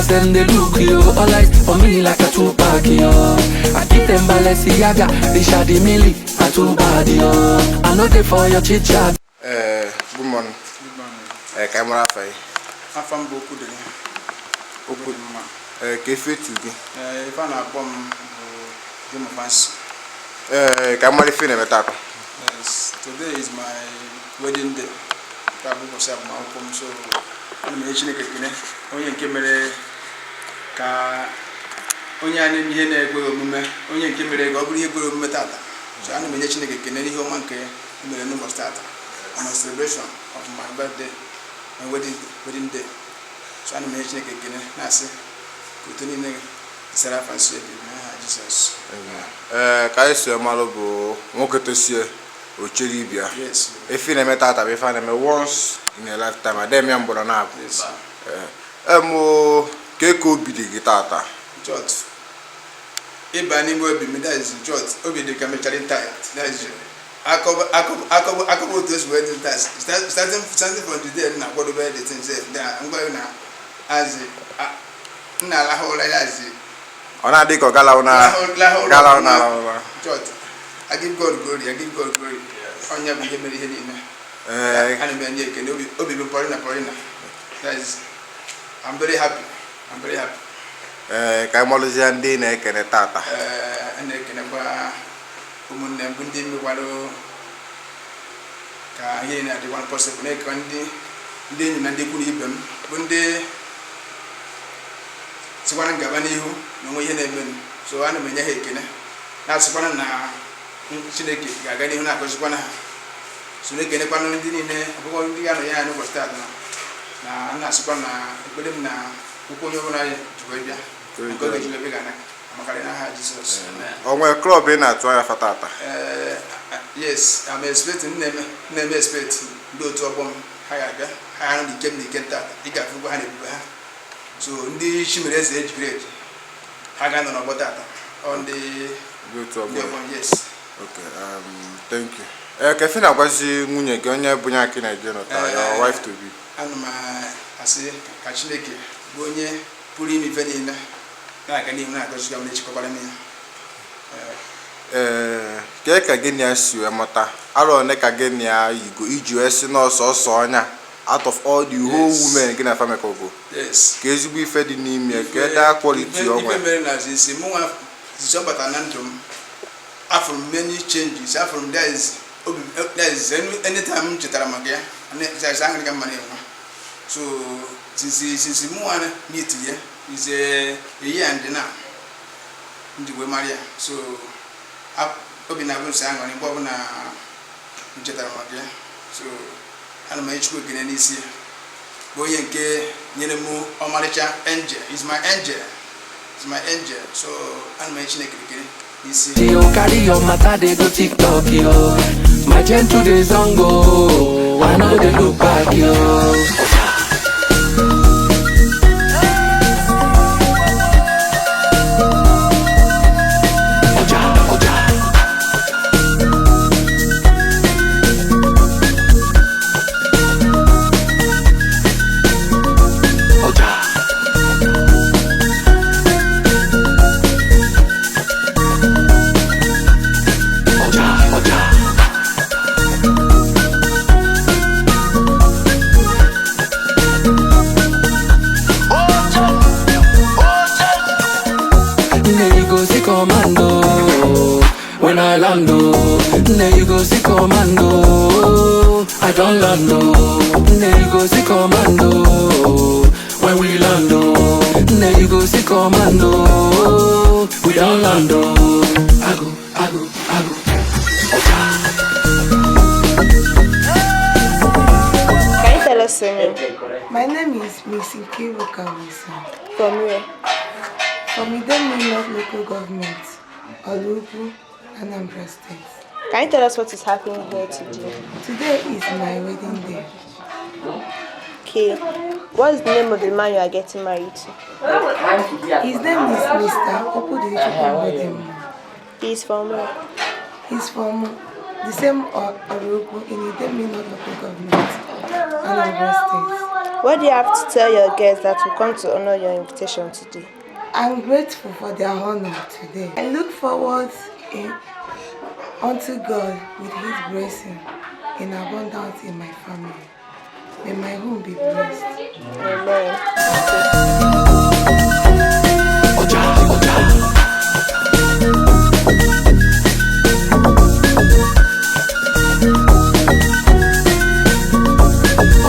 them they look yo. All eyes on me like a Tupac yo. I give them Balenciaga, Richard Mille, I too bad yo. I know they for your chit chat. Ee, good morning. Good morning. Ee, ka anyị mara afa gị. Afa m bụ Okwudili. Okwu. Dị mma. Ee, ka efe etu gị. Ee, ife a na-akpọ m bụ Jim Fancy. Ee, ka anyị mara ife ị na-eme taata. Yes, today is my wedding day. Taa bụ ụbọchị agbamakwụkwọ m, so ana m enye Chineke ekele onye nke mere ka onye a na-eme ihe na-ekweghị omume, onye nke mere ka ọ bụrụ ihe kwere omume tata. So ana m enye Chineke ekele n'ihe ọma nke o mere n'ụbọchị tata on my celebration of my birthday, my wedding day. So ana m enye Chineke ekele na-asị ka uto niile sara afa nsọ ebi n'aha Jizọs. Ee, ka anyị si malụ bụ nwoke tosie ochere ibia. Yes. Ife ị na-eme taata bụ ife a na-eme once in a lifetime. Adịghị m ya mgbọrọ na-abụ. Yes. Ee, mụ ka ka obi dị gị taata. Church. Ịba n'ime obi m, that is church. Obi dị ka mechara tight. That is akọba otu esi wee dị taa, starting from the day m na-akwadobe the thing sef, na ngwa na azị m na-alahụ ụra ya azị. Ọ na-adị ka ọ galahụ na lahụ ụra galahụ na ọfụma. alahụ ụra. Church, I give God glory, I give God glory. Onye bụ ihe mere ihe niile. Ee. Ana m enye ekele, obi bụ pọrịna pọrịna. That is, I'm very happy, I'm very happy. Ee, ka anyị malụzie ndị na-ekene taata. Ee, a na-ekenekwa ụmụnne m bụ ndị mekwara ka ihe na-adịkwa possible, na-ekekwa ndị enyi na ndị ikwu na ibe m bụ ndị sikwana ngaba n'ihu na onwe ihe na-emenụ. So ana m enye ha ekele, na-asịkwana na Chineke ga-aga n'ihu na-akọzikwana ha. So na-ekenekwanụ ndị niile ọbụghị ndị ga-anọ ya n'ụbọchị taata, na na-asịkwa na ekpere m na ụkwụ onye ọbụla ji wee bịa nke oge ji wee bịa ga-ana amakarị n'aha Jizọs. O nwere club ị na-atụ anya fa taata? Yes, I'm expecting, na-eme expect ndị otu ọgbọ m ha ga-abịa, ha ga-anọ n'ike m n'ike nta ị ga-afụkwa ha na ebube ha. So ndị Chimereze ejikere eji ha ga-anọ n'ọgbọ tata, ọ ndị ndị otu ndị ọgbọ. ọgbọ m, yes. Okay, thank you. Ee, ka efe na-agwazi nwunye gị onye bụ ya aka na-eje nọta, your wife to be. Ana m asị ka Chineke bụ onye pụrụ ime ife niile na-aga n'ihu na-agọzi m, na-echekwakwara m ya. Ee, kee ka gị na ya si wee mụta, arọ one ka gị na ya yigo iji wee si n'ọsọ ọsọ ọnya out of all the whole women gị na family go? Yes. Ka ezigbo ife dị n'ime ya, ka ede quality Ife ọ nwere. mere na isi mụnwa zizi ọ batara na ndụ m, afụrụ m many changes, afụrụ m, there is obi, there is anytime m chetara maka ya, there is aṅụrị ka mma na-enwe. So since mụnwa meet ya is a year and now m ji wee mara ya. So obi na-abụ nsọ aṅụrị mgbe ọbụla m chetara maka ya. So ana m enye Chukwu ekele n'isi ya bụ onye nke nyere m ọmarịcha angel, is my angel, is my angel. So ana m enye Chineke ekele n'isi. Yo, carry your matter, they go TikTok, yo. My gentle days on go. I know they look back, yo. Oja, oja. Oja. Oja, oja. Nne, you go see commando when I land, oh. Nne, you go see commando. I don't land, oh. Nne, you go see commando when we land, oh. Nne, you go see commando. We don't land, oh. I go, I go, I go. Oja. Can you tell us your name? My name is Miss Nkiruka Wilson. From where? From Idemili North Local Government, Oraukwu, Anambra State. Can you tell us what is happening here today? Today is my wedding day. Okay. What's the name of the man you are getting married to? His name is Mr. Okwudilichukwu Mbodemu. He is from where? He's from the same Oraukwu in Idemili North Local Government, Anambra State. What do you have to tell your guests that will come to honor your invitation today? I'm grateful for their honor today. I look forward unto God with His blessing in abundance in my family. May my home be blessed. Amen. Ọjà, ọjà.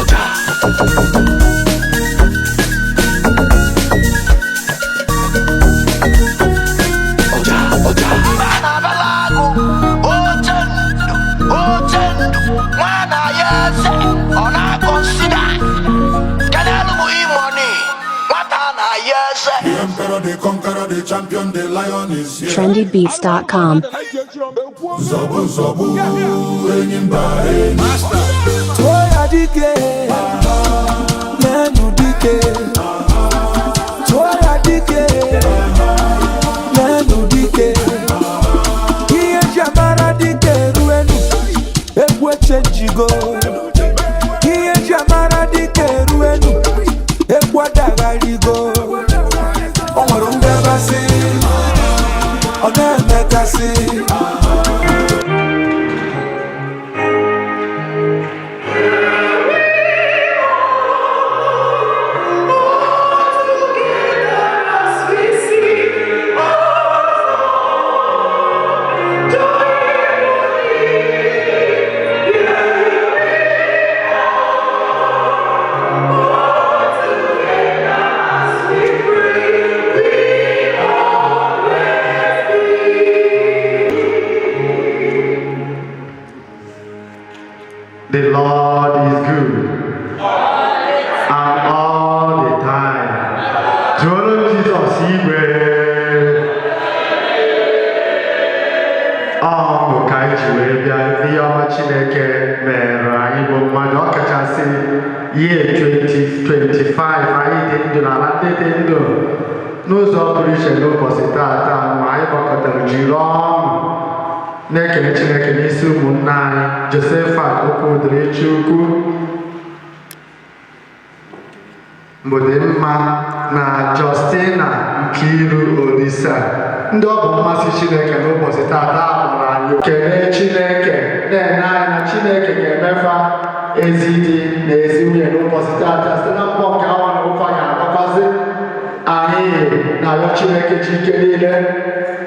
Ọjà. Ọjà, ọjà. The emperor, the conqueror, the champion, the lion is here. trendybeats.com. Zobu, zobu, enyi mba enyi. Tụọ ya dike, n'enu dike. Tụọ ya dike, n'enu dike. Ihe eji amara dike eruenu, egwu echenjigo. Ihe eji amara dike eruenu, egwu adagharigo. O nwere ngabasị, ọ na-emekasị. The Lord is good. And all the time. Tụọrọ Jizọs igwe. Ọṅụ ka anyị ji wee bịa ihe ọma Chineke mere anyị bụ mmadụ ọkachasị year 2025 anyị dị ndụ n'ala ndị dị ndụ n'ụzọ pụrụ iche n'ụbọchị taata ma anyị gbakọtara jiri ọṅụ na-ekele Chineke n'isi ụmụnna anyị Josephat Okwudirichukwu Mbụdịmma na Justina Nkiru Olisa, ndị ọ bụ mmasị Chineke n'ụbọchị taata kpọrọ anyị kelee Chineke na-ene anya na Chineke ga-emefa ezi di na ezi nwunye n'ụbọchị taata site na mbọ nke awa na ụfa ga-agbakwazị anyị na-arịọ Chineke ji ike niile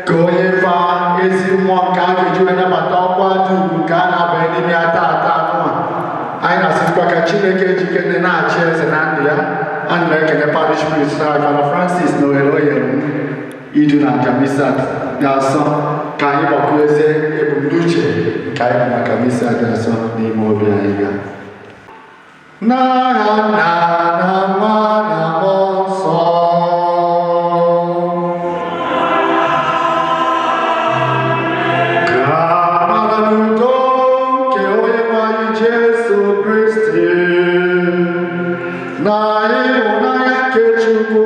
ka onye fa ezi mmụọ nke a ga-eji wee nabata ọkwa dị ugwu nke a na-abanye n'ime ya taata anụma. Anyị na-asịkwa ka Chineke ji ike niile na-achị eze na ndụ ya. Anyị na-ekele parish priest na Father Francis na ohere o nyere m idu na aja misa dị asọ ka anyị gbakwuezie ebumnuche nke anyị bụ maka misa dị asọ n'ime obi anyị ga. N'aha Nna na Nwa na Mmụọ Nsọ. Ka amara na udo nke Onyenwe anyị Jesu Kristi na ịhụnanya nke Chukwu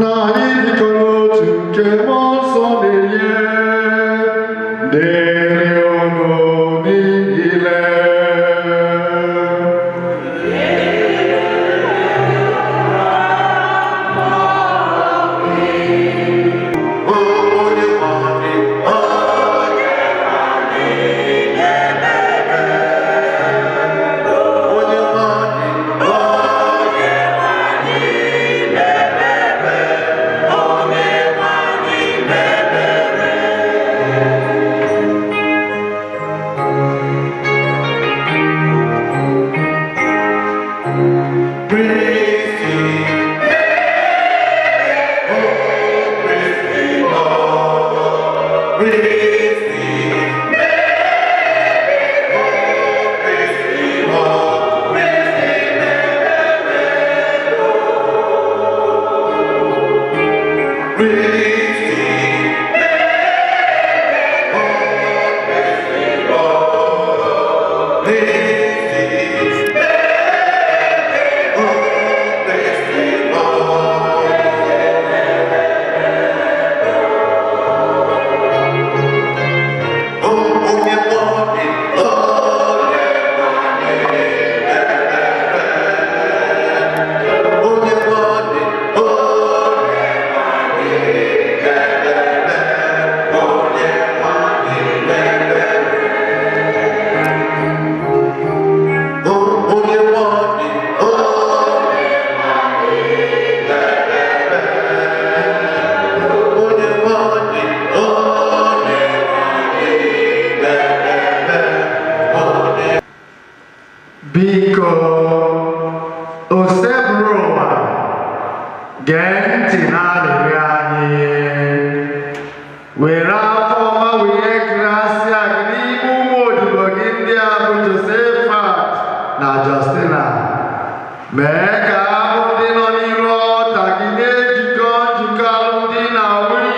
na ịdịkọ n'otu nke Mmụọ Nsọ na-enye dịrị unu niile.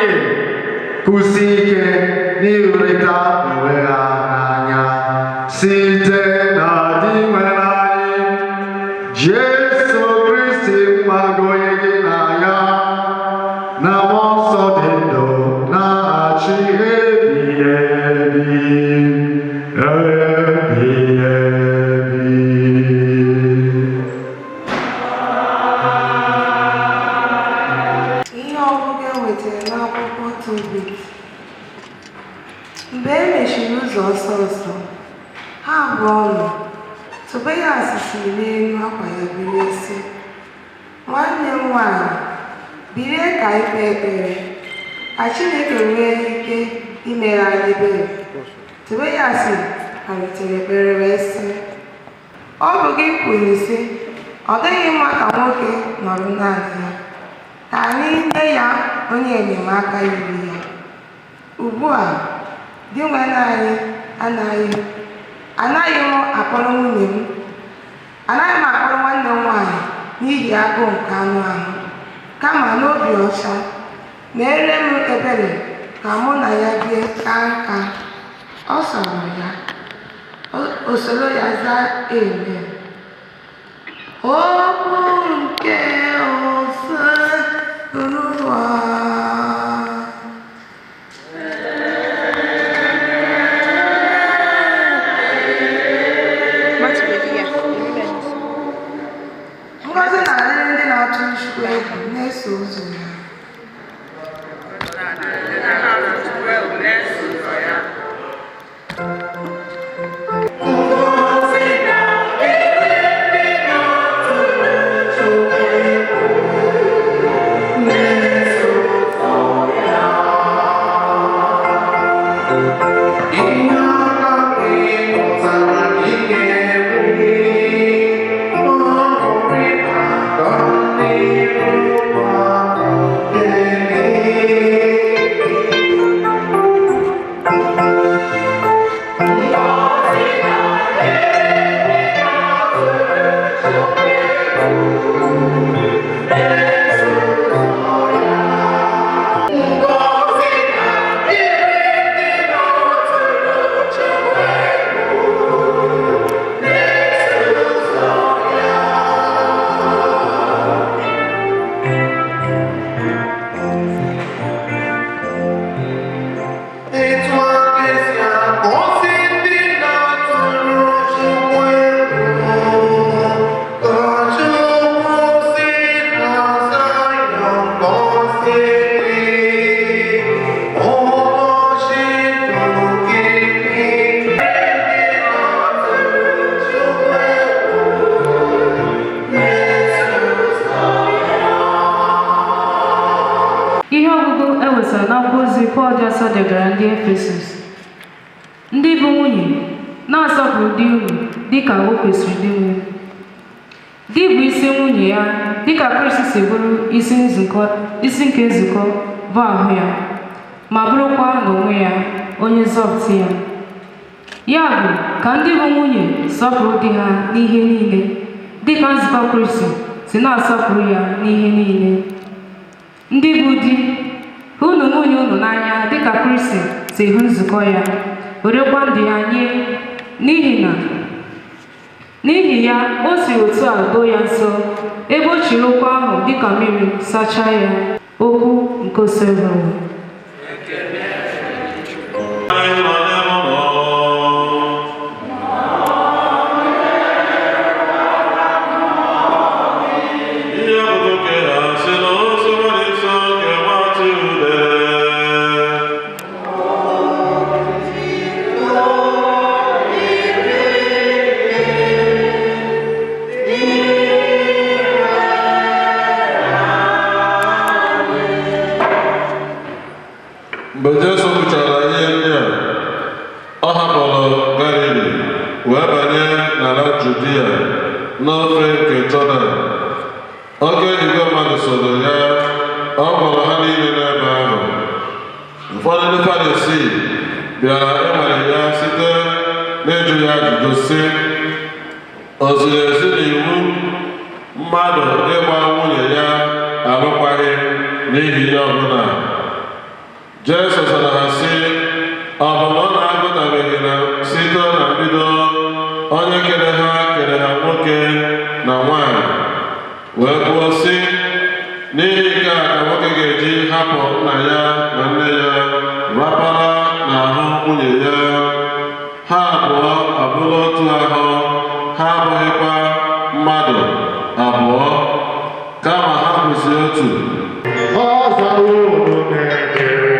nwunye kwụsị ike n'ịhụrịta onwe ha n'anya site na di nwere anyị Jesu Kristi nwa gị onye gị na ya na mmụọ nsọ dị ndụ na-achị ebighị ebi ebighị ebi. Ihe ọgụgụ e nwetara n'akwụkwọ Tobit. Mgbe e mechiri ụzọ ọsọ ọsọ, ha abụọ nọ, Tobias siri n'elu akwa ya bilie sị, "Nwanne m nwaanyị, bilie ka anyị kpee ekpere, ka Chineke nwee ike imere anyị ebere." Tobias malitere ekpere wee sị, "Ọ bụ gị kwuru sị, ọ dịghị mma ka nwoke nọrọ naanị ya. Ka anyị nye ya onye enyemaka yiri ya. Ugbu a, Dinwenụ anyị anaghị m akpọrọ nwunye m, anaghị m akpọrọ nwanne m nwaanyị n'ihi agụụ nke anụ ahụ, kama n'obi ọcha, meere m ebere ka mụ na ya bie kaa nka." Ọ sọrọ ya, o soro ya zaa amen. Okwu nke Osebụrụwa. Ngọzi na-adịrị ndị na-atụ Chukwu egwu na-eso ụzọ ya. Ihe ọgụgụ e wetara n'akwụkwọ ozi Pọl dị asọ degara ndị Efesọs. Ndị bụ nwunye, na-asọpụrụ di unu dịka o kwesịrị di nwunye. Di bụ isi nwunye ya dịka Kraịst si bụrụ isi nzukọ isi nke nzukọ bụ ahụ ya, ma bụrụkwa n'onwe ya onye nzọpụta ya. Ya bụ ka ndị bụ nwunye sọpụrụ di ha n'ihe niile, dịka nzukọ Kraịst si na-asọpụrụ ya n'ihe niile. Ndị bụ di, hụnụ nwunye unu n'anya dịka Kristi si hụ nzukọ ya, werekwa ndụ ya nye, n'ihi na n'ihi ya o si otu a doo ya nsọ, ebe o chiri okwu ahụ dịka mmiri sachaa ya. Okwu nke Osebụrụwa. Mgbe Jesu kwuchara ihe ndị a, ọ hapụrụ Galili wee banye n'ala Judia n'ofe nke Jọdan. Oke igwe mmadụ soro ya, ọ gwọrọ ha niile n'ebe ahụ. Ụfọdụ ndị Farisii bịara ịnwale ya site n'ịjụ ya ajụjụ sị, o ziri ezi n'iwu mmadụ ịgba nwunye ya alụkwaghịm n'ihi ihe ọbụla? Jesu zara ha sị, ọ bụ na unu agụtabeghị na site na mbido onye kere ha nwoke na nwanyị, wee kwuo sị, n'ihi nke a ka nwoke ga-eji hapụ nna ya na nne ya, rapara n'ahụ nwunye ya, ha abụọ abụrụ otu ahụ, ha abụghịkwa mmadụ abụọ, kama ha bụzi otu. Ọzọ unu na-ekere,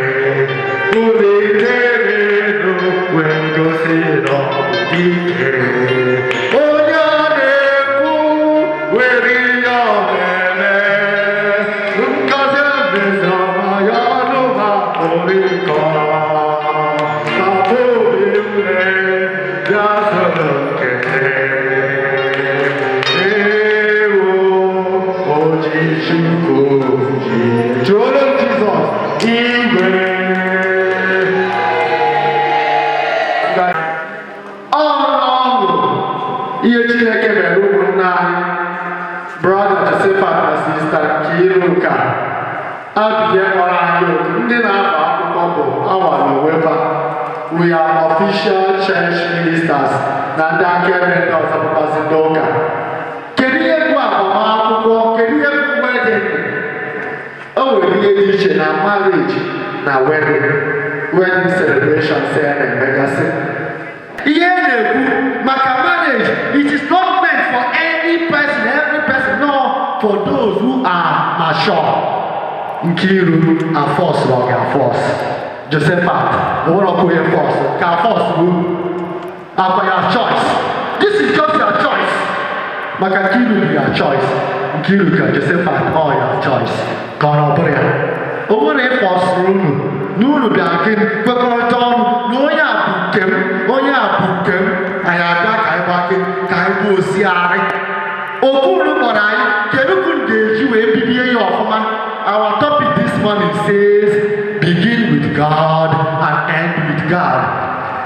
unu ekere elu wee gosi na ọ bụ dike. Onye ọ na-ekwu nwere ihe ọ na-eme, ngozi mmesoma ya ọnụ ma pụrụ ịkọ. Ka obi m lee, bịa soro kelee. Ewo, oji Chukwu ji. Jụọrọ m Jizọs igwe. Ọṅụ ihe Chineke mere ụmụnne anyị, Brother Josephat na Sister Nkiruka abịa kpọrọ anyị oku. Ndị na-agba akwụkwọ bụ awa na onwefa. We are official church ministers na ndị akaebe ndị ọzọ bụkwazị ndị ụka. Kedu ihe bụ agbamakwụkwọ? Kedu ihe bụ wedding? O nwere ihe dị iche na marriage na wedding. Wedding celebration sị a na-emegasị ihe a na-ekwu maka marriage, it is not meant for any person, every person, no, for those who are mature. Nkiru a-force ọ ga-a-force Josephat onwere ọkụ onye force ka force bụ akwa your choice. This is just your choice. Maka Nkiru bụ your choice. Nkiru ka Josephat, all your choice ka ọ na ọ bụrụ ya o nwere ịfọsụrụ unu na unu bịa gịnị kwekọrịta ọnụ na onye a bụ nke m, onye a bụ nke m, anyị abịa ka anyị gbaa gịnị, ka anyị bụ osiarị okwu unu kpọrọ anyị. Kedu ka unu ga-eji wee bibie ya ọfụma? Our topic this morning says, begin with God and end with God.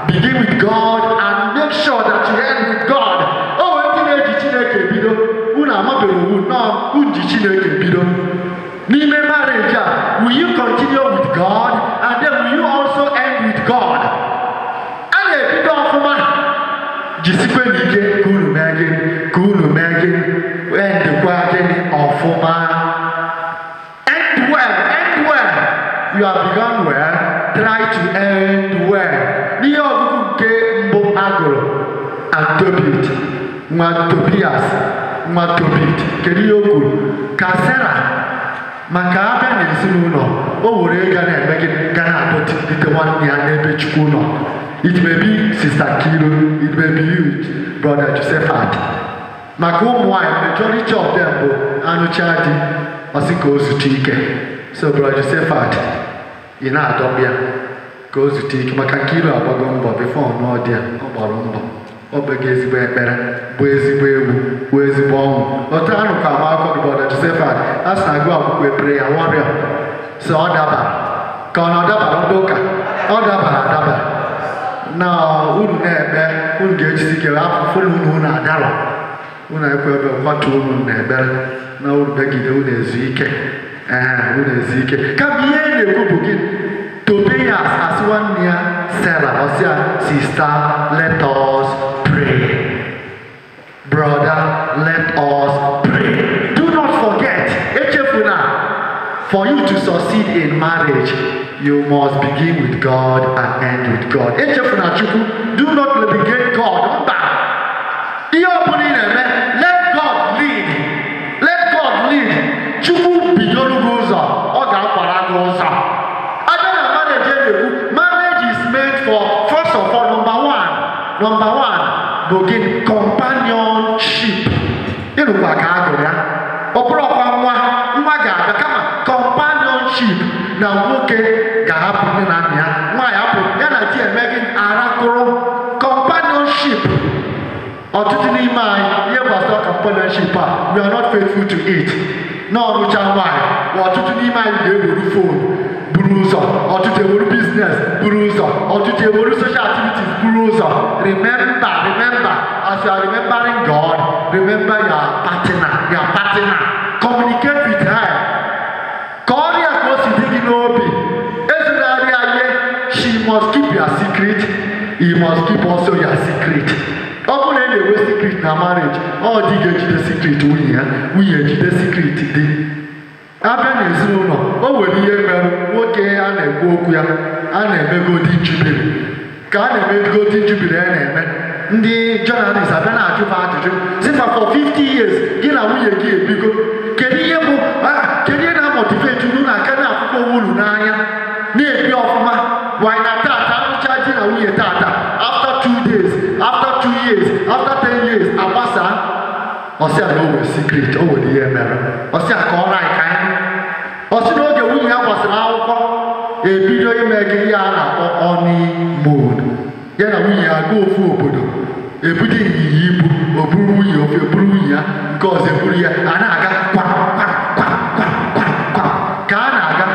Begin with God and make sure that you end with God. O nwere ndị na-eji Chineke ebido. Unu amabeghị owu nnọọ unu ji Chineke ebido n'ime marriage a. Will you continue with God, and then will you also end with God? A na-ebido ọfụma, jisikwe n'ike ka unu mee gịnị, ka unu mee gịnị, endkwa gịnị ọfụma. End well, end well. You have begun well, try to end well. N'ihe ọgụgụ nke mbụ agụrụ, Antobit nwa Tobias nwa Tobit, kedu ihe o kwuru ka Sara maka abịa n'ezinụlọ o were ga na-eme gịnị, ga na-adọtịgide nwanne ya n'ebe Chukwu nọ? It may be Sister Nkiru, it may be you, Brother Josephat. Maka ụmụ nwanyị, majority of them bụ anụcha di, ọsị ka o zute ike. So Brother Josephat, ị na-adọkpụ ya ka o zute ike, maka Nkiru agbago mbọ before ọ nụọ di ya. Ọ gbara mbọ, ọ bego ezigbo ekpere, bụ ezigbo egwu, bụ ezigbo ọṅụ. Otu anụ ka ama akọ gị, Brother Josephat, a sị na agụ akwụkwọ prayer warrior, so ọ dabara ka ọ na ọ dabara ndị ụka, ọ dabara adaba na unu na-ekpe, unu ga-ejisi ike afụfụ na unu adarọ, unu ekwe ebe kwatuo unu na ekpere na unu megide unu ezu ike. Ee, unu ezu ike. Kama ihe ị na-ekwu bụ gị Tobias asị nwanne ya Sarah, ọsịa, "Sister, let us pray. Brother, let us pray." Do not forget, echefuna, for you to succeed in marriage, you must begin with God and end with God. Echefuna Chukwu. Do not relegate God. Mba, ihe ọbụla ị na-eme, let God lead, let God lead. Chukwu bidoro gị ụzọ, ọ ga-akwara gị ụzọ. Abịa na marriage, e na-ekwu marriage is meant for, first of all, number one, number one bụ gịnị? Companionship. Ịnụkwa ka a gụrụ ya, ọ bụrụ ọkwa nwa nwa ga-abịa, kama companionship na nwoke ga-ahapụ nne na nna ya, nwaanyị hapụ ya na di, eme gị arakụrụ companionship. Ọtụtụ n'ime anyị, ihe gbasara companionship a, we are not faithful to it. Na ọrụcha nwaanyị, ọtụtụ n'ime anyị ga-eweru phone buru ụzọ, ọtụtụ eweru business buru ụzọ, ọtụtụ eweru social activities buru ụzọ. Remember, remember, as you are remembering God, remember your partner, your partner. Communicate with her ka ọrịa ka o si dị gị n'obi. Ezunarị You must keep also your secret. Ọ bụrụ na ị na-enwe secret na marriage, ọ di ga-ejide secret nwunye ya, nwunye ejide secret di. Abịa n'ezinụlọ, o nwere ihe mere nwoke a na-ekwu okwu ya a na-eme golden jubilee. Ka a na-eme golden jubilee, a na-eme, ndị journalist abịa na-ajụ fa ajụjụ, sị fa, for 50 years gị na nwunye gị ebigo, kedu ihe bụ kedu ihe na-amotivate unu na aka na-afụkwa onwe unu n'anya, na-ebi ọfụma? Why na tata arụcha di na nwunye tata, after 2 days, after 2 years, after 10 years, agbasa? Ọsị a na o nwere secret, o nwere ihe mere. Ọsị a ka ọ ra ka anyị. Ọsị na oge nwunye ya gbasara akwụkwọ, ebido ime gị ihe a na-akpọ honeymoon, ya na nwunye ya gaa ofu obodo, ebido ịnyịnya ibu, o buru nwunye ofe, eburu nwunye ya nke ọzọ, eburu ya, a na-aga kwa kwa kwa kwa kwa kwa. Ka a na-aga,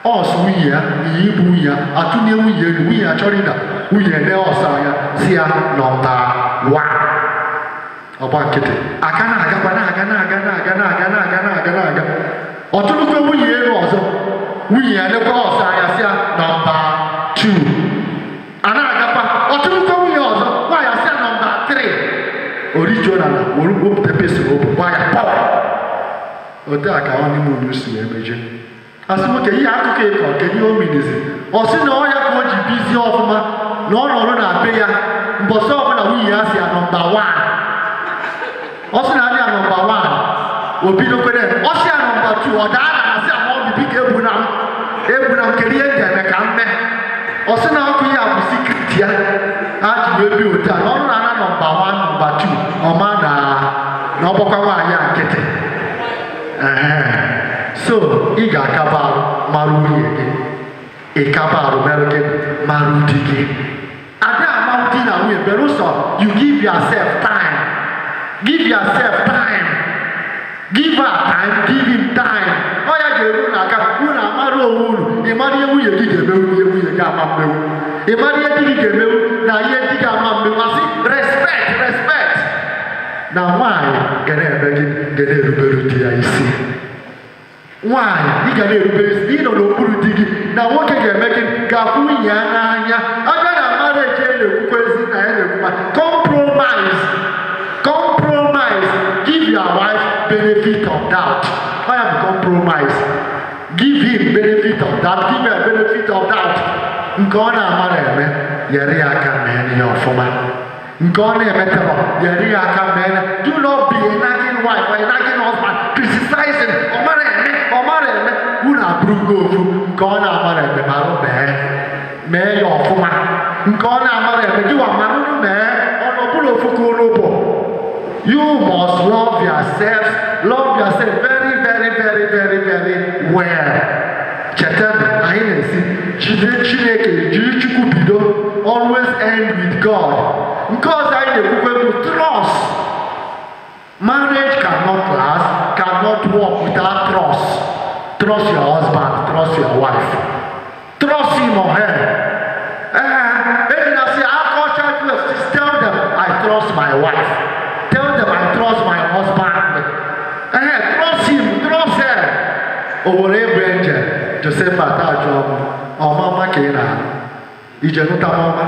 ọsụ nwunye ya, ịnyịnya ibu nwunye ya atụnye nwunye elu, nwunye ya chọrọ ịda, nwunye ne ọsọ anya si ya number 1. Ọgba nkịtị, aka na-agakwa, na-aga, na-aga, na-aga, na-aga, na-aga, na-aga, na-aga. Ọtụtụkwe nwunye elu ọzọ, nwunye ya nekwa ọsọ anya si ya number 2. A na-agakwa, ọtụtụkwe nwunye ọzọ, nwaanyị asị ya number 3. Orijuo na na were wepụta pesịl obu gwa ya pawa. Otu a ka honeymoon si wee meje. Asị nwoke, ihe akụkọ ịkọ, kedu ihe o minizi? Ọ sị na ọ ya ka o ji bizie ọfụma na ọ nọrọ na be ya. Mbọsị ọbụla nwunye ya si ya number 1, ọ sị na adị ya number 1, o bidokwere. Ọ sị ya number 2, ọ daa na asị ya ma ọ bibi ka egbu na m, egbu na m, kedu ihe m ga-eme ka m mee? Ọ sị na ọkụ ya bụ secret ya ha ji wee bi otu a, na ọrụ na ana number 1, number 2, ọma na ọgbakwa nwaanyị a nkịtị. Ehe. So ị ga-akaba arụ mara nwunye gị, ịkaba arụ merụ gị mara di gị. Ada ama di na nwunye belụsọ you give yourself time. Give yourself time, give her time, give him time. Ọ ya ga-eru n'aka unu amara onwe unu. Ị mara ihe nwunye gị ga-emewu, ihe nwunye gị ama mmewu. Ị mara ihe di gị ga-emewu na ihe di gị ama mmewu. Asị respect, respect. Na nwaanyị ga na-eme gị, ga na-erubere di ya isi. Nwaanyị, ị ga na-erubere isi, ị nọ n'okpuru di gị. Na nwoke ga-eme gị, ga-afụ nwunye ya n'anya. Abịa na marriage, ya na-ekwukwa ezi na ya na-ekwukwa compromise. Compromise, give your wife benefit of doubt. Ọ ya bụ compromise. Give him benefit of doubt, give her benefit of doubt. Nke ọ na-amara eme, nyere ya aka mee ihe ọfụma. Nke ọ na-emetọrọ, nyere ya aka mee. Do not be a nagging wife or a nagging husband, criticizing, ọ mara eme, ọ mara eme. Unu abụrụgo ofu. Nke ọ na-amara eme, marụ mee, mee ya ọfụma. Nke ọ na-amara eme, gị wa marụrụ mee. Ọ nọbụrụ ofu ka unu bụ. You must love yourselves, love yourself very, very, very, very, very well. Chetanụ, anyị na-esi jide Chineke, jiri Chukwu bido, always end with God. Nke ọzọ anyị na-ekwukwe bụ trust. Marriage cannot last, cannot work without trust. Trust your husband, trust your wife, trust him or her. Ee, ejina sị aka ọcha, just tell them, "I trust my wife." Tell them, "I trust my husband." Ee, trust him, trust her. O were ebe nje Josephat ajụọ m, ọmama ka ị na-alụ ije nụta mọma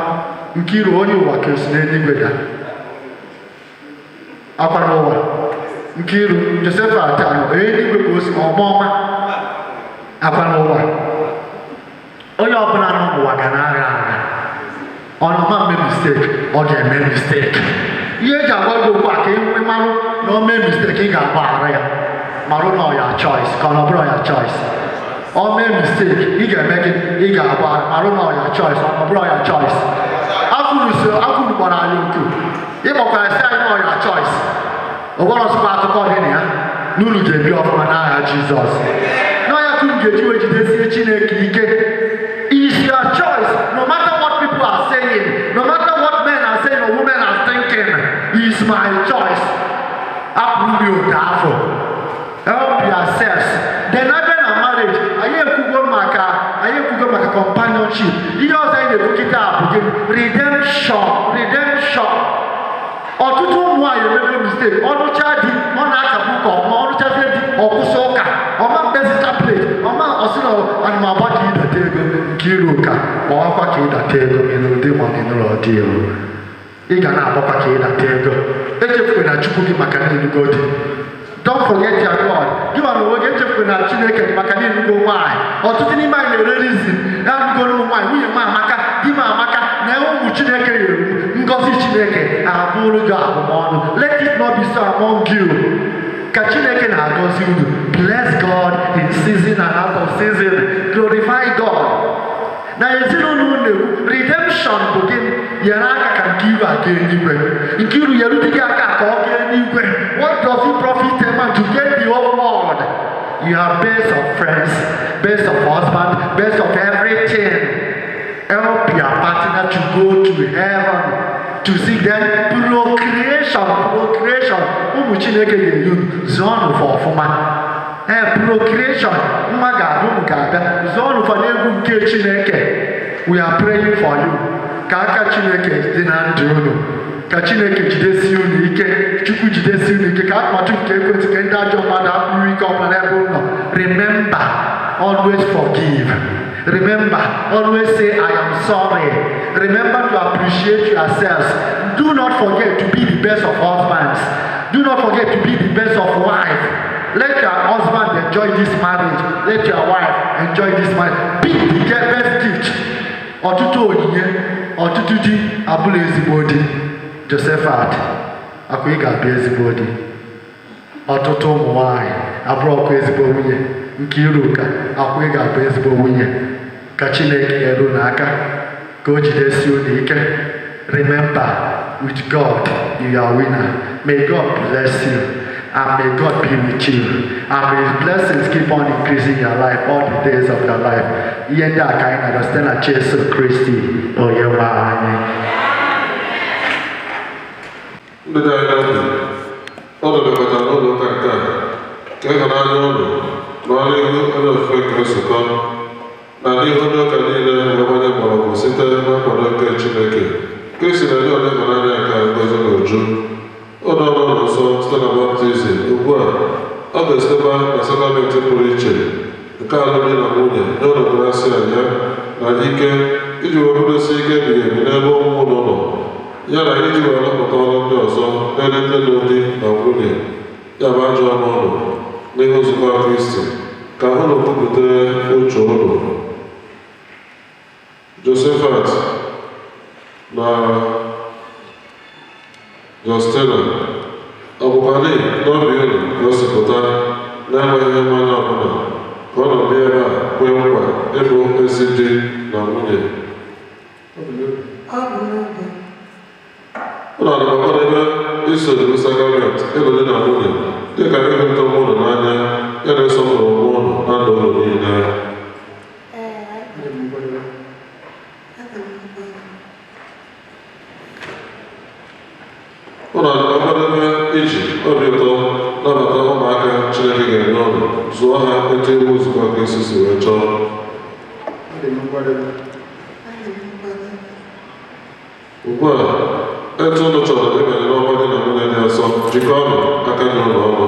nke iru onye ụwa ka o si n'eluigwe daa akwa n'ụwa. Nke iru Josephat anọ eluigwe ka o si ọma ọma akwa n'ụwa. Onye ọbụla nọ n'ụwa ga na-agha agha. Ọnọma mme mistake, ọ ga-eme mistake. Ihe eji agwa gị okwu a ka ị nwee marụ na o mee mistake, ị ga-agbaghara ya, marụ na ọ ya choice ka ọ na ọ bụrụ ya choice. O mee mistake, ị ga-eme gị, ị ga-agbaghara, marụ na ọ ya choice, ọ na ọ bụrụ ya choice. Akwụrụ so akwụrụ kpọrọ anyị oku, ịkpọkwara sị anyị na ọ ya choice. O gwara ọsụkwa akụkọ dị na ya na unu ga-ebi ọfụma n'aha Jizọs. N'ọnya ka unu ga-eji wee jidesie Chineke ike. Is your choice. No matter what people are saying, no matter what men are saying or women are thinking, is my choice. Apụrụ mi otu afọ. Help yourselves. Then abịa na marriage, anyị ekwugo maka companionship. Ihe ọzọ anyị na-ekwu kịta bụ gịnị? Redemption, redemption. Ọtụtụ ụmụ nwaanyị emego mistake. Ọnụcha di, ọ na-akapụ ụka ọfụma. Ọnụchazie di, ọkwụsị ụka, ọma mkpezi chaplet, ọma ọsị na anụmagba ka idete. Ego Nkiruka, gbawakwa ka ịdata ego ma ị nụrụ di ma ọ nụrụ di o. Ị ga na-agbakwa ka ịdata ego. Echefukwe na Chukwu gị maka na ịlụgo di. Don't forget your God. Gị ma na onwe gị, echefukwe na Chineke gị maka na ịlụgo nwaanyị. Ọtụtụ n'ime anyị na-erere isi ya alụgoro ụmụ nwaanyị, nwunye m amaka, di m amaka, na ụmụ Chineke nyere m, ngọzi Chineke abụrụ gị abụmọnụ. Let it not be so among you. Ka Chineke na-agọzi unu. Bless God in season and out of season. Glorify God. Na ezinụlọ unu na-ekwu redemption bụ gịnị? Nyere aka ka Nkiru aga eluigwe. Nkiru, nyere di gị aka ka ọ gaa eluigwe. What does it profit a man to get the whole world? You are best of friends, best of husband, best of everything. Help your partner to go to heaven, to see them. Procreation, procreation, ụmụ Chineke ga-enye unu, zụọnụ fa ọfụma. Ee, procreation, nwa ga-abịa, ụmụ ga-abịa. Zụọnụ fa n'egwu nke Chineke. We are praying for you, ka aka Chineke dị na ndụ unu, ka Chineke jidesie unu ike, Chukwu jidesie unu ike, ka atụmatụ nke ekwentị, nke ndị ajọ mmadụ akpụrụ ike ọbụla n'ebe unu nọ. Remember, always forgive. Remember, always say, "I am sorry." Remember to appreciate yourselves. Do not forget to be the best of husbands. Do not forget to be the best of wife. Let your husband enjoy this marriage. Let your wife enjoy this marriage. Be the best gift. Ọtụtụ onyinye, ọtụtụ di abụla ezigbo di. Josephat, akwa ị ga-abịa ezigbo di. Ọtụtụ ụmụ nwanyị abụrụ ọkwa ezigbo nwunye. Nkiruka, akwa ị ga-abụ ezigbo nwunye. Ka Chineke nyere unu aka, ka o jidesie unu ike. Remember, with God you are winner. May God bless you and may God be with you and may his blessings keep on increasing your life all the days of your life. Ihe ndị a ka anyị na-arịọ site na Jesu Kristi onye nwe anyị. Ndị dị anya ntị, unu bịakọtara n'ụlọ ụka nke a ka ịhụnanya unu nọ n'ihu onye ofufe nke nzukọ na n'ihu ndị ụka niile wee gbanye mgbọrọgwụ site na nkwado nke Chineke. Kristi na-enye ụdị ịhụnanya nke a ngozi na uju. Ụlọ ọrụ nsọ site na baptizim. Ugbu a ọ ga-esitekwa na sakramenti pụrụ iche nke alụmdi na nwunye nye unu grasia ya na ike iji wee kwudosie ike ebighị ebi n'ebe ụmụ unu nọ, ya na iji wee rọpụta ọrụ ndị ọzọ n'ele ndị lụrụ di na nwunye, ya bụ ajọ ọnụ ụlọ n'ihu nzukọ Kristi, ka unu kwupụta uche unu. Josephat na Justina, ọ bụkwa n'obi unu ka o si pụta na-enweghị ihe mmanya ọbụla ka ọ nọ bịa ebe a kwee nkwa ịbụ ezi di na nwunye? Ọ bụ n'obi. Unu adịkwa nkwadebe iso iwu sakramenti ịlụ di na nwunye dịka ịhụrịta onwe unu n'anya ya na ịsọpụrụ onwe unu na ndụ unu niile? Ee, adị m nkwado. Adị m nkwado. Unu adịkwa nkwadebe iji obi ụtọ nabata ụmụaka Chineke ga-enye unu, zụọ ha etu iwu nzukọ Kristi si wee chọọ? Adị m nkwadebe. Adị m nkwado. Ugbu a, etu unu chọrọ ịbanye n'ọkwa di na nwunye dị nsọ, jikọọnụ aka na ụlọ ọnụ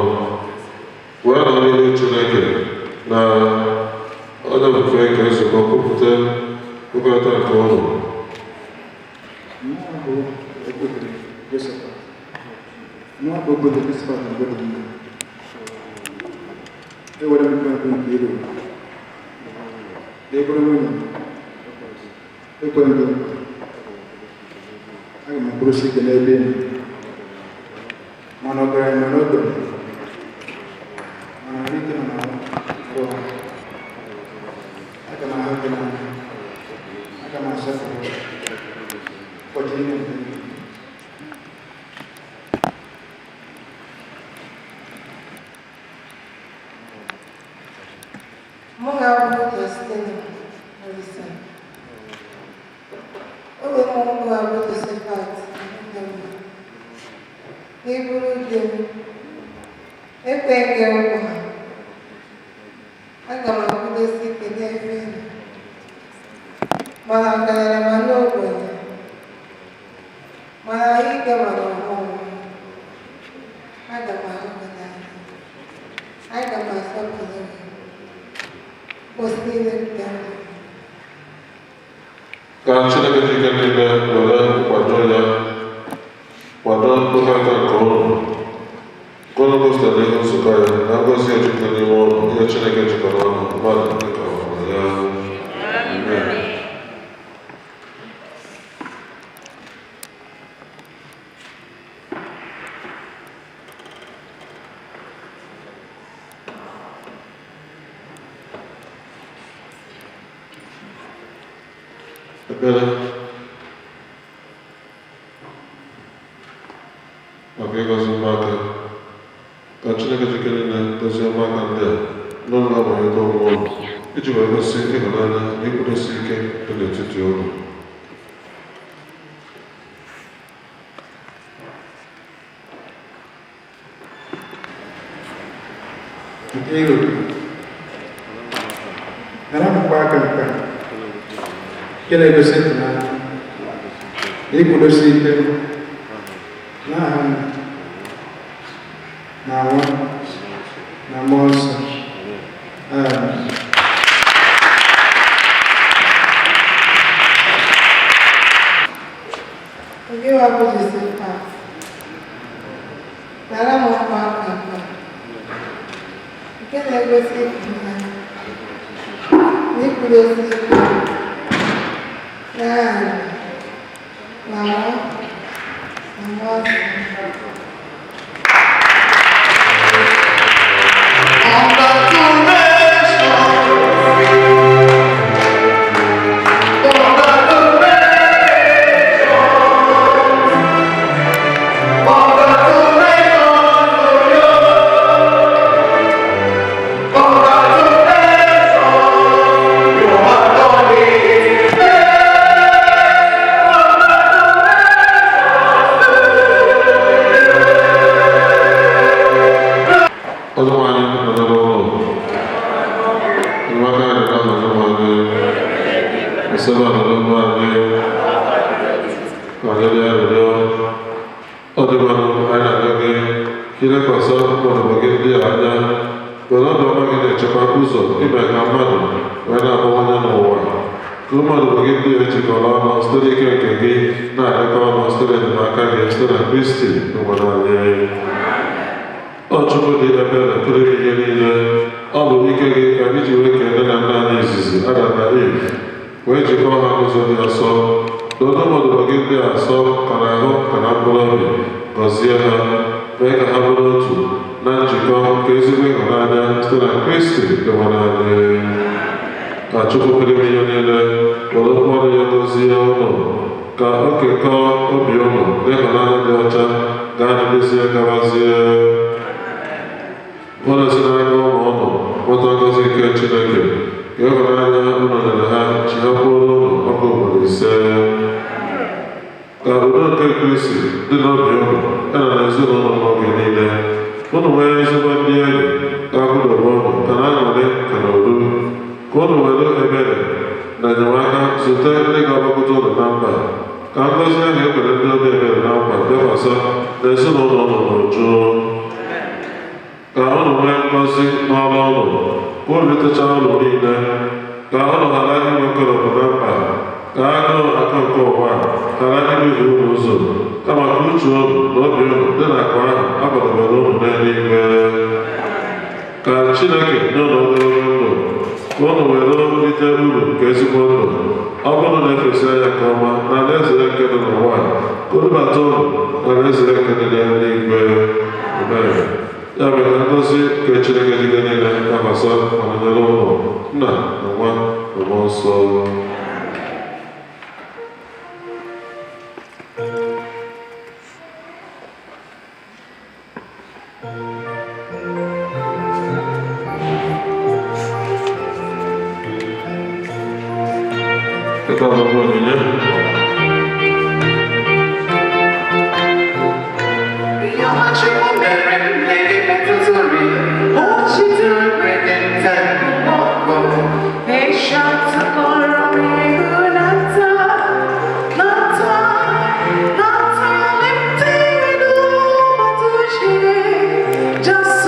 wee nọ n'ihu Chineke na onye ofufe nke nzukọ kwupụta nkwekọrịta nke unu. Mụ bụ Okwudiri Josephat. Mụ bụ Okwudiri Josephat Ngwedị. Ewere m nkwenkwe nke iru. Ka ị bụrụ nwunye m. Ekwere m gị nkwa. Aga m akwụrụsi ike n'ebe ị nọ. Mana ọgaranya ma n'ogbenye. Mana ahụike nọ n'ahụ arụ ha. Aga m ahụ gị n'anya. Aga m asọpụrụ gị. Ụbọchị niile nke ndụ m. Mụ ga-abụ Justina Olisa. Oge mụ ga-abụ Josephat Ndemba. N'iburu di m, ekwe gị nkwa. Aga m akwụdosi ike n'ebe ị nọ. Mana ọgaranya ma n'ogbenye. Mana ahụike ma n'ọghọm. Aga m ahụ gị n'anya. Aga m asọpụrụ gị. Ụbọchị niile nke ndụ m. Ka Chineke ji ike niile were nkwado ya kwado mkpokọta nke ụlọ nke ụlọ gosipụtara ihe nzukọ ya na ngọzi ya jupụta n'ime ụlọ ihe Chineke jikọrọ ọnụ mmadụ dịka ọhụrụ ya. Amen. Ekpere maka ịgọzi ụmụaka. Ka Chineke ji ike niile gọzie ụmụaka ndị a n'ụlọ agbanyeta onwe ụlọ iji wee gosi ịhụnanya na ịkwụdosi ike dị n'etiti ụlọ. Nkiru, nara m mgbaaka nke a nke na-egosi ịhụnanya na ịkwụdosi ike n'aha Nna na Nwa na Mmụọ Nsọ. Amen. Oge wa bụ Josephat, nara m mgbaaka nke a nke na-egosi ịhụnanya na ịkwụdosi ike n'aha Nna na Nwa na Mmụọ Nsọ. Onyenwe anyị nọnyere ụlọ. Enyemaka anyị dị n'aha Onyenwe anyị. Esebe nọrọ ndụ anyị. Ka anyị rịọ arịrịọ. Ọ dịkwanụ anyị na-arịọ gị ka ilekwasị ọnọdụ gị ndị a anya were obiọma gị na-echekwa ụzọ ime ka mmadụ wee na-abawanye n'ụwa. Ka ụmụ gị ndị a ejikọrọ ọnụ site n'ike nke gị na-adịkọ ọnụ site n'enyemaka gị site na Kristi Onyenwe anyị. Ọ Chukwu dị ebere pụrụ ime ihe niile, ọ bụ ike gị ka anyị ji wee kee nne na nna anyị izizi Adam na Eve wee jikọọ ha n'ụzọ dị asọ. Dodo ụmụ gị ndị a asọ ka na ahụ ka na mkpụrụ obi, gọzie ha mee ka ha bụrụ otu na njikọ nke ezigbo ịhụnanya site na Kristi Onyenwe anyị. Ka Chukwu pụrụ ime ihe niile were okwu ọnụ ya gọzie ụnụ, ka o kekọọ obi ụnụ n'ịhụnanya dị ọcha ga-adịgizie gabazie. Ụlọ si n'aka ụmụ ụnụ nweta ngọzi nke Chineke, ka ịhụnanya ụnụ nyere ha chighakwuoro ụnụ ọkụ ugboro ise. Ka udo nke Kristi dị n'obi ụnụ ya na n'ezinụlọ n'oge niile. Ụnụ nwee ezigbo ndị enyi ga-akwụdobe ụnụ ka na aṅụrị ka na udo. Ka ụnụ were ebere na enyemaka zute ndị ga-agbakọta ụnụ na mba. Ka ngọzi ahụ e kwere ndị obi ebere na nkwa bịakwasị n'ezinụlọ ụnụ n'uju. Ka ụnụ nwee ngọzi n'ọrụ ụnụ, ka unu ritechaa ụlọ niile, ka ụnụ ghara inwe nkoropụ na mkpa, ka agụụ akụ nke ụwa ghara iduhie unu ụzọ, kama ka uche unu na obi unu dị n'akụ ahụ a kwadobere unu n'eluigwe. Ka Chineke nye unu ogologo ndụ, ka unu were rite uru nke ezigbo ndụ, ọ bụrụ na efesi anya nke ọma na alaeze ya nke dị n'ụwa, ka o dubata unu na alaeze ya nke dị n'eluigwe. Amen. Ya mere ka ngọzi nke Chineke dị niile dakwasị ma nọnyere ụlọ Nna na Nwa na Mmụọ Nsọ. Nke a bụ onyinye. Just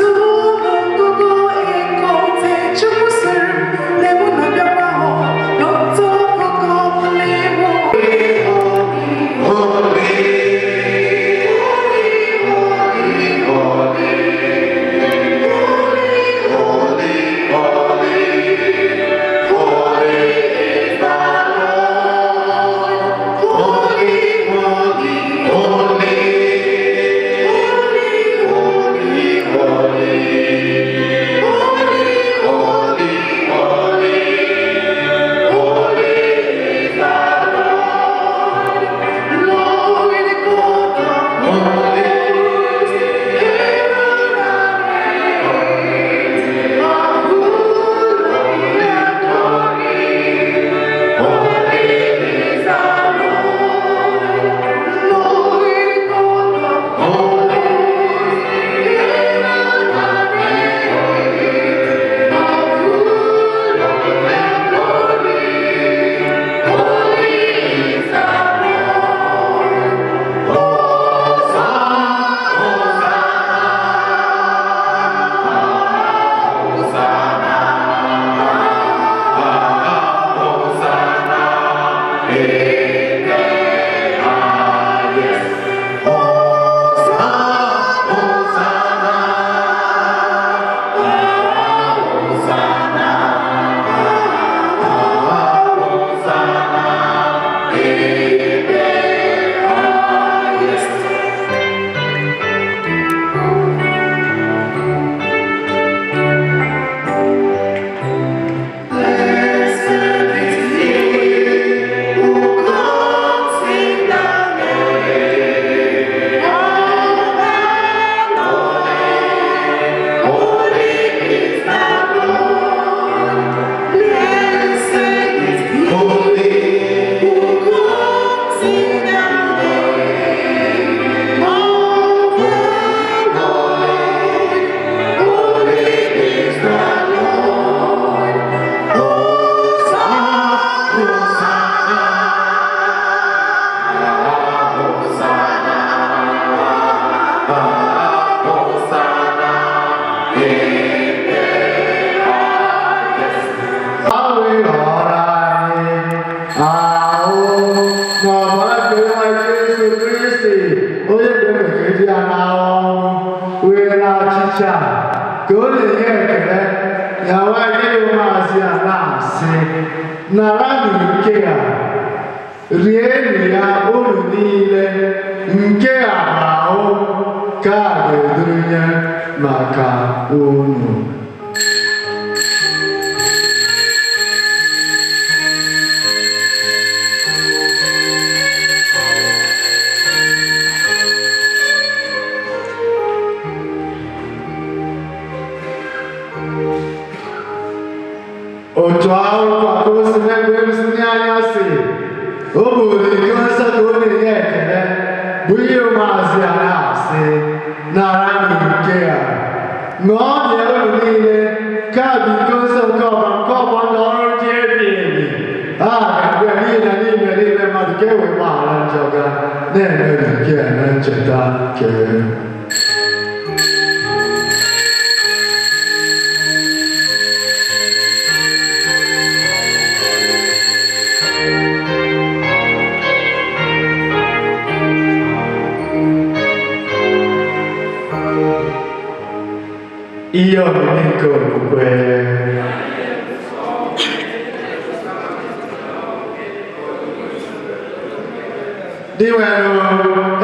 Achịcha ka ọ na-enye ekele ya nwanyị maazị a na-asị, naranụ nke a, rienụ ya unu niile, nke a bụ ahụ ka a ga-edurunye maka unu. Otu ahụkwa ka o si n'ebe ndị anya si o buru iko nsọ ka ọ na-enye ekele bụ ihe maazị a na-asị, nara nke a, ṅụọ ya unu niile, ka bụ iko nsọ nke ọba nke ọgba ndị ọrụ dị ebighị ebi a ga-abịa n'ihi na n'ime n'ime mmadụ ka e wee gbaghara njọ ga na-emebi nke a na ncheta nke. Ihe omimi nke okwukwe. Dị nwere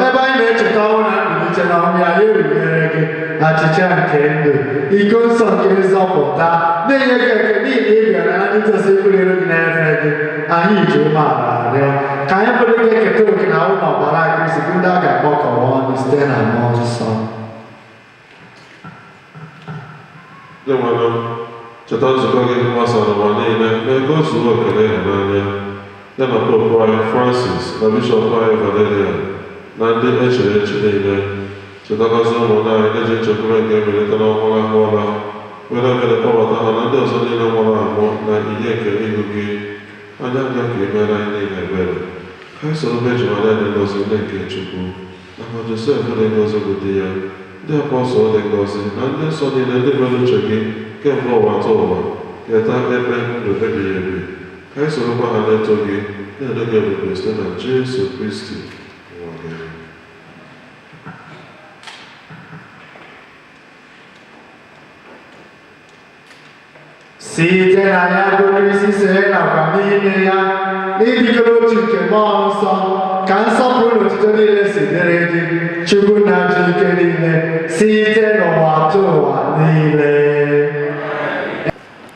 ebe anyị na-echeta ọnwụ na mbilite n'ọnwụ ya, ya erunyere gị achịcha nke ndụ, iko nsọ nke nzọpụta, na-enye gị eke n'ihi na ị bịara na Jizọs ekwulere gị n'efe gị. Anyị ji umeala arịọ ka anyị bụrụ gị eketa oke na ahụ na ọbara Kristi bụ ndị a ga-agbakọwa ọnụ site na mmụọ nsọ. Ndị nwere cheta nzukọ gị gbasara ụwa niile mee ka o zuo oke n'ịhụnanya ya na Popu anyị Francis na Bishọp anyị Valeria na ndị echere eche niile. Chetakwazi ụmụnne anyị ndị ji nchekwube nke mbilite n'ọnwụ rahụ ụra were ebere kpọbata ha na ndị ọzọ niile nwụrụ anwụ na ihe nke ihu gị anya nga ka imere anyị niile ebere ka anyị soro Virgin Maria dị ngọzi nne nke Chukwu nakwa Josef dị ngọzi bụ di ya, ndị apọstọl dị ngọzi na ndị nsọ niile ndị nwere uche gị kemgbe ụwa ta ụwa keta ebe ndụ ebighị ebi ka anyị sorokwa ha na-eto gị na-edo gị ebube site na Jesu Kristi nwa gị. Site na ya bụ Kristi sere nakwa n'ime ya n'ịdịkọ n'otu nke mmụọ nsọ ka nsọpụrụ na otuto niile si dịrị gị, Chukwu na ji ike niile, site n'ụwa tụ ụwa niile.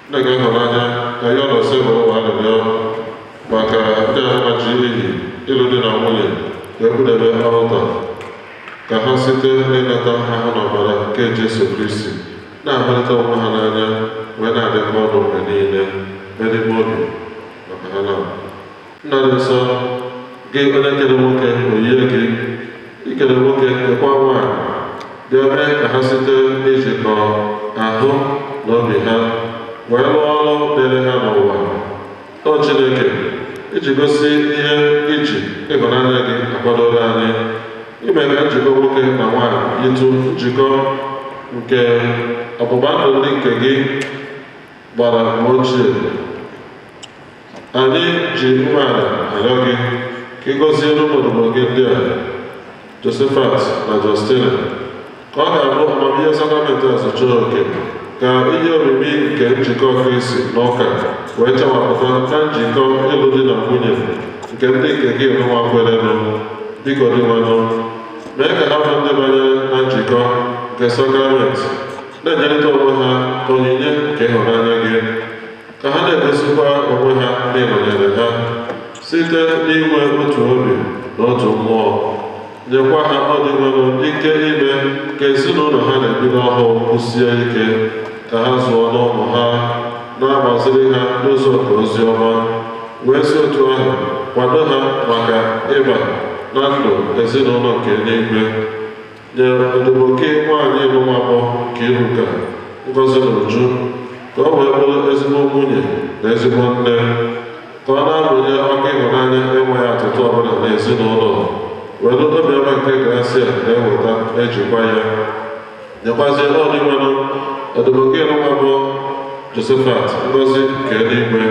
Ndị ga-ịhụnanya ka ya na ose bụrụ ụwa arịrịọ maka ndị ahụ ji ihi ịlụ di na nwunye ga-ekwudebe ọlta ka ha site n'ịnata ahụ na ọbara nke Jesu Kristi na-ahụrịta onwe ha n'anya wee na-adịkọ ọnụ mgbe niile n'ime obi maka ha na nna dị nsọ gị onye kere nwoke oyiye gị ikere nwoke kekwa nwaanyị bịa mee ka ha site n'ijikọ ahụ na obi ha wee rụọ ọrụ dịrị ha n'ụwa. O Chineke, iji gosi ihe iji ịhụnanya gị akwadoro anyị ime ka njikọ nwoke na nwaanyị yitụ njikọ nke ọgbụgba ndụ ndị nke gị gbara mgbe ochie, anyị ji umeala arịọ gị ka ị gọziere ụmụ odibo gị ndị a Josephat na Justina ka ọ ga-abụ amamihe sakramenti a zụchara oke ka ihe omimi nke njikọ Kristi n'ụka wee chawapụta na njikọ ịlụ di na nwunye nke ndị nke gị nwa kwerenụ. Biko Dinwenụ, mee ka ha bụ ndị banyere na njikọ nke sakramenti na-enyerịta onwe ha onyinye nke ịhụnanya gị ka ha na-egosikwa onwe ha na ịnọnyere ha site n'inwe otu obi na otu mmụọ. Nyekwa ha ọdịnwenụ ike ime ka ezinụlọ ha na-ebido ọhụụ kwụsie ike ka ha zụọ n'ụmụ ha na-agbaziri ha n'ụzọ nke ozi ọma wee si otu ahụ kwado ha maka ịba na ndụ ezinụlọ nke eluigwe. Nye odibo gị nwaanyị nwa nke Iruka ngọzi na uju ka ọ wee bụrụ ezigbo nwunye na ezigbo nne ka ọ na-amụnye ọkụ ịhụnanya enweghị atụtụ ọbụla n'ezinụlọ were obiọma nke grasia na-eweta ejikwa ya. Nyekwazie ọdịnwenụ odibo gị nwa bụ Josephat ngọzi nke eluigwe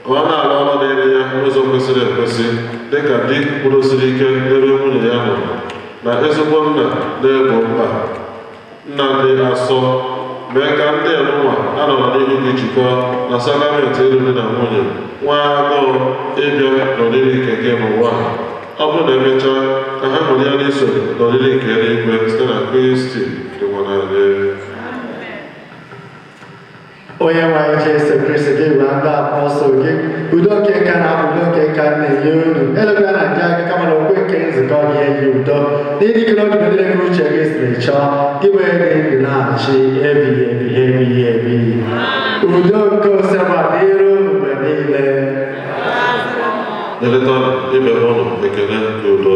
ka ọ na-arụ ọrụ dịrị ya n'ụzọ kwesịrị ekwesị dịka di kwurụsiri ike n'ebe nwunye ya nọ na ezigbo nna na-egbo mkpa Nna dị asọ, mee ka ndị enunwa anọrọ n'ihu gị jikọọ na sakramenti ịlụ di na nwunye nwee agụụ ịbịa n'ọdịrị nke gị n'ụwa a. Ọ bụrụ na emechaa, ka ha ṅụrịa n'iso n'ọdịrị nke eluigwe site na Kristi Dinwenụ anyị. Onye nwe anyị Jesu Kristi, gị gwa ndị apọstụl gị, udo nke nka na-abụ udo nke nka na-enye unu, elekwala na ndị gị, kama na okwe nke nzukọ gị enye udo n'ịdịkere obi na ka uche gị siri chọọ, gị wee dị ndụ na-achị ebighị ebi ebighị ebi. Udo nke Osebụrụwa dịrị unu mgbe niile. Nyerịta ibe unu ekele nke udo.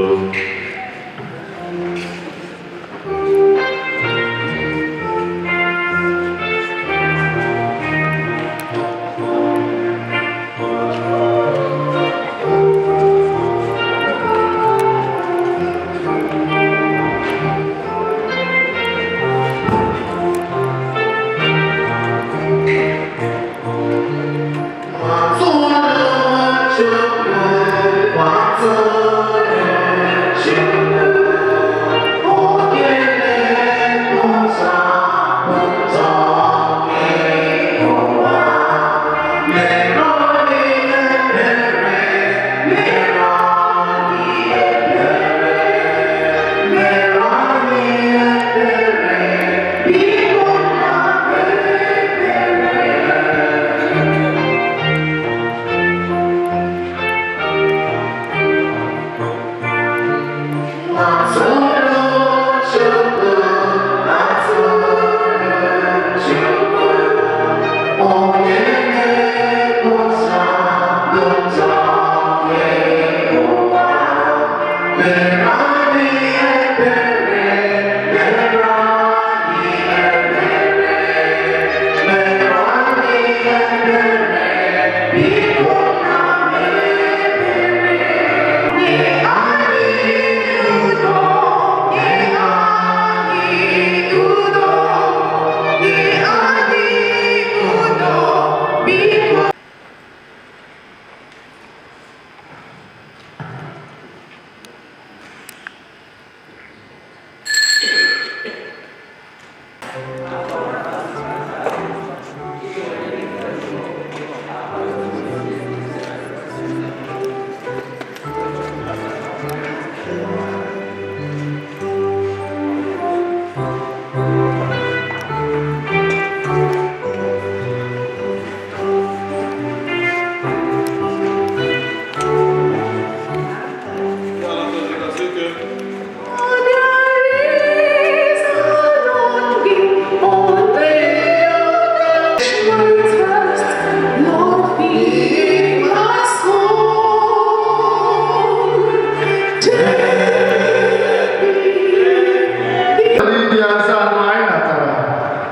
Ndị nsọ anụ anyị natara,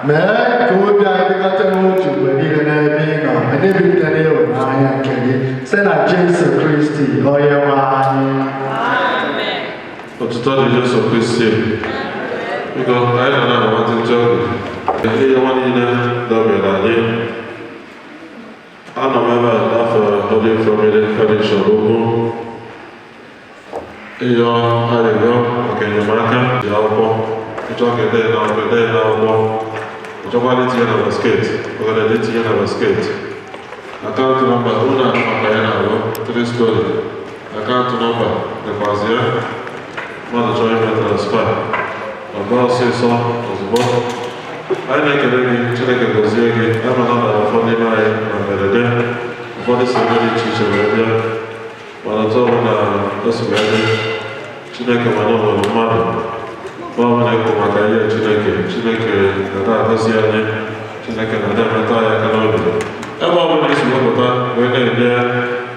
mee ka obi anyị dịkọta n'otu mgbe niile n'ebe ị nọ, ma na-ebipụta n'ịhụnanya nke gị site na Jesu Kristi onye nwe anyị. Otuto dị Jesu Kristi. Biko, anyị nọ na-amatịntị oge ihe nwa niile dabere anyị. Anọ m ebe a n'afọ Holy Family Fellowship ugwu ịyọ arịrịọ maka enyemaka ji akwụkwọ. Ịchọ ka ede na akwụkwọ, ede na akwụkwọ. Ịchọkwala itinye na basket, ọgara itinye na basket. Account number unu ahụ maka ya na-alụ 3 story. Account number dịkwazị ya, mmadụ chọrọ ime transfer, ọ gbaa ọsịsọ ozugbo. Anyị na-ekele gị, Chineke gọzie gị. Amala na ụfọdụ n'ime anyị na mberede, ụfọdụ si ebe dị iche iche wee bịa, mana otu ọbụla o si wee dị, Chineke mana o nwere mmadụ ma ọ bụla ekwu maka ihe Chineke. Chineke na agọzi anyị, Chineke na emetụ anyị aka n'obi. Ebe ọ bụla isi wepụta wee na-enye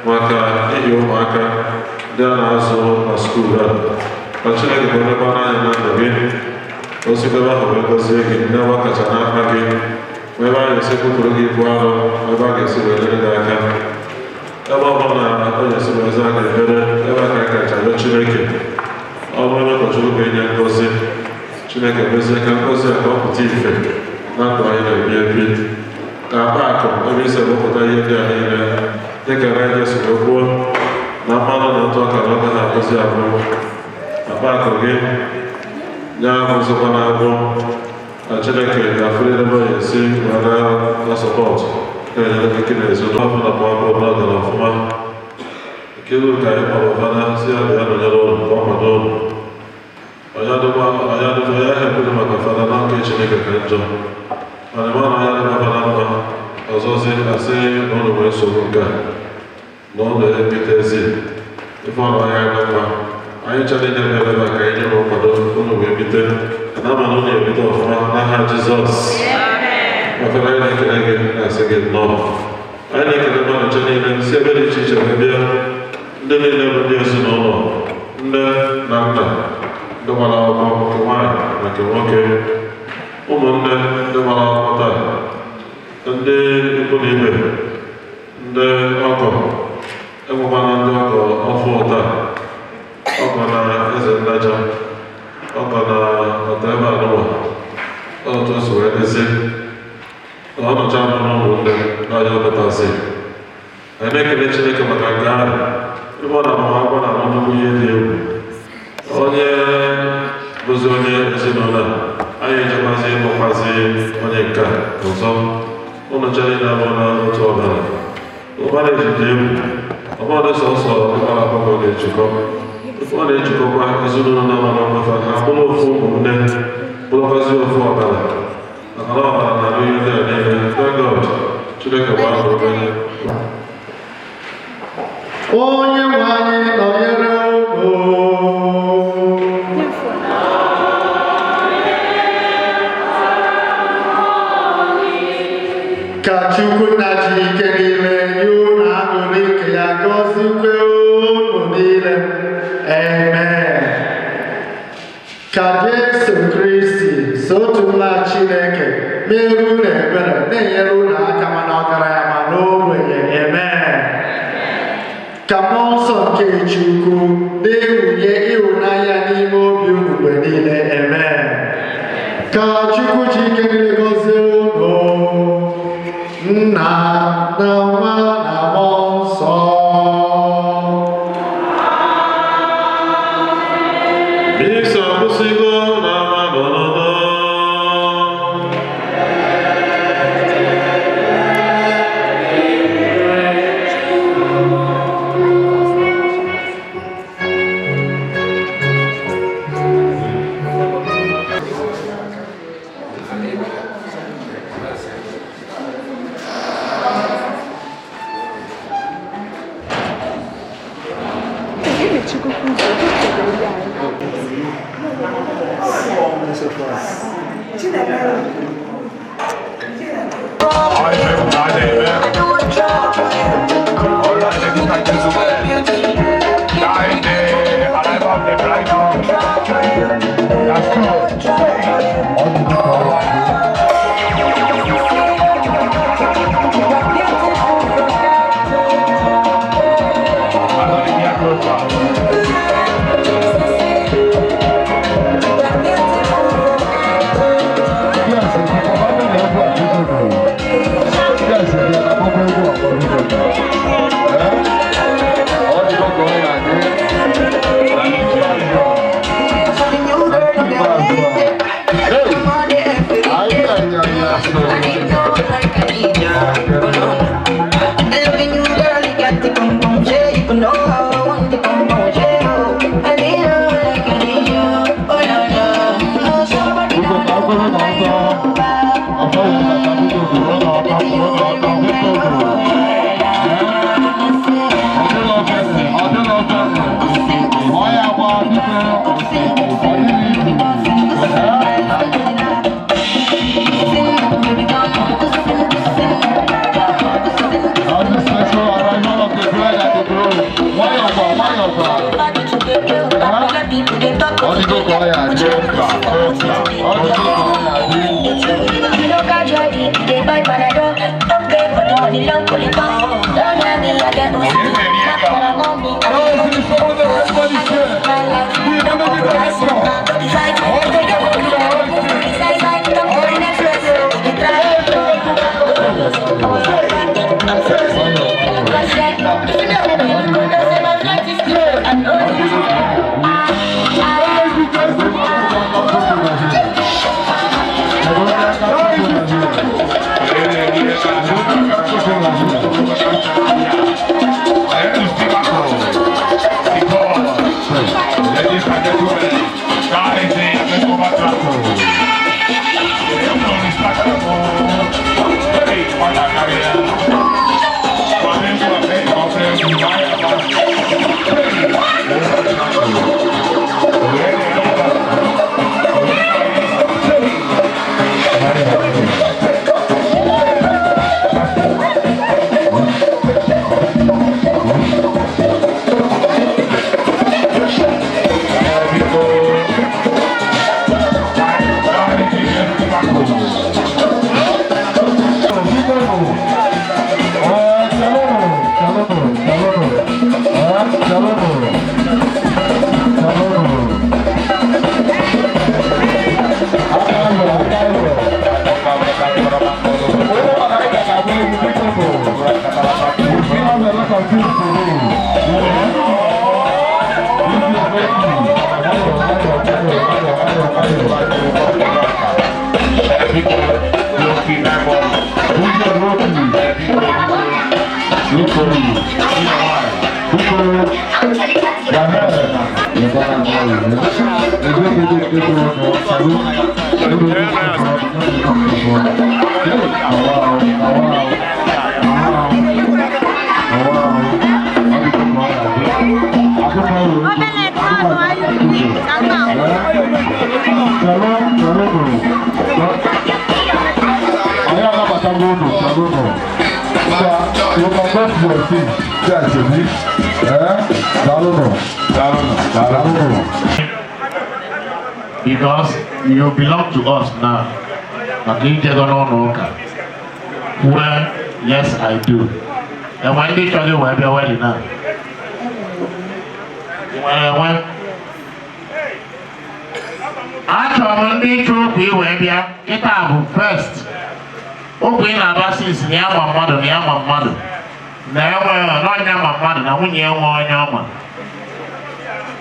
maka ihi ụmụaka ndị a na-azụ na school a, ka Chineke ga-elekwa anya na ndụ gị, osikwa ebe ahụ wee gọzie gị n'ebe ọ kacha n'aka gị, ma ebe a ga-esi kwupụrụ gị ibu arọ, ebe a ga-esi wee nyere gị aka, ebe ọ bụla na ọ ga-esi wee zaa gị ekpere, ebe a ka a kacha rịọ Chineke. Ọ bụrụ na ụkọchukwu ga-enye ngọzi, Chineke mezie ka ngọzi a ka ọ pụta ife na ndụ anyị na-ebi ebi, ka akpa akụ ebe isi ewepụta ihe ndị a niile, dịka Raja si wee kwuo na mmanụ na ntụ ọka na ọ gaghị agọzi abụ akpa akụ gị ya abụzikwa na agwọ. Na Chineke ga-afụrịrị ebe ọ ga-esi were na support na-enyere gị na ezinụlọ afọ na agbamakwụkwọ na ọgara ọfụma. Nkiru ka anyị kpọrọ fada si ya bịa nọnyere ụlọ ka ọ kwado ụlọ. Onye adịkwa onye adịkwa ya ekwughị maka fada na nke Chineke ka njọ. Mana ịma na onye adịkwa fada mma ọzọzi asị na ụlọ nwere nsogbu nke a na ụlọ ebitezi ife ọrụ anya dị mma. Anyị chọrọ inye ebe ebe a ka anyị nye ụlọ nkwado ụlọ wee bite na ama na ụlọ ebite ọfụma n'aha Jizọs. Maka na anyị na-ekele gị na-asị gị nnọọ. Anyị na-ekele mmadụ nche niile si ebe dị iche iche wee bịa, ndị niile bụ ndị ezinụlọ, nne na nna, ndị gbara akwụkwọ nke nwaanyị na nke nwoke, ụmụnne ndị gbara akwụkwọ taa, ndị ikwu na ibe, ndị ọgọ, enwekwana ndị ọgọ ọfụ taa, ọgọ na eze nnaja, ọgọ na ọta ebe anụwa, otu o si wee dịzi na ọ nọcha bụ n'ụmụnne n'ọnya ọbatazi. Anyị na-ekele Chineke maka nke ahụ. Ebe ọ na-agbamakwụkwọ na-alụ nnukwu ihe dị egwu. Onye bụzi onye ezinụlọ a, anyị ejekwazi ịlụkwazi onye nke a ọzọ. Ụnụ nche niile abụrụ na otu ọbara. Ụbara ejide egwu. Ọbọdụ sọsọ ịgbara agbakọ ga-ejikọ. Ọ na-ejikọkwa ezinụlọ na amara mmafa ha bụrụ ofu ụmụnne, bụrụkwazi ofu ọbara. Maka na ọbara na-alụ ihe ndị a niile. Thank God. Chineke gbara obere. Onye nwe anyị nọnyere unu. Ka Chukwu nna ji ike niile nye unu aṅụrị nke ya gọzikwe unu niile. Amen. Ka Jesu Kristi so otu nna Chineke mere unu ebere na-enyere unu aka mana ọgaranya ma n'ogbenye. Amen. Ka mmụọ nsọ nke Chukwu na-ewunye ịhụnanya n'ime obi unu mgbe niile. Amen. Ka Chukwu ji ike niile gọzie unu, Nna na Nwa na Mmụọ Nsọ. Misa akwụsịgo na amanọnọnọ. Chalụnụ. Chalụnụ. Aka ahụ, aka ahụ. Onye ọ na-aga ga-abụ egwu biko bụ. We still have a lot of things to do. Because you belong to us now. Maka ijego n'ụlọ ụka. Well, yes, I do. Enwe ndị chọrọ iwe bịa wedding a? Nwere enwe? Achọrọ m ndị ịchọ okwu iwe bịa. Kịta bụ first. Okwu ị na-aba since na ya ma mmadụ na ya ma mmadụ. Na enwe n'ọnya ma mmadụ na nwunye ya nwe onye ọma.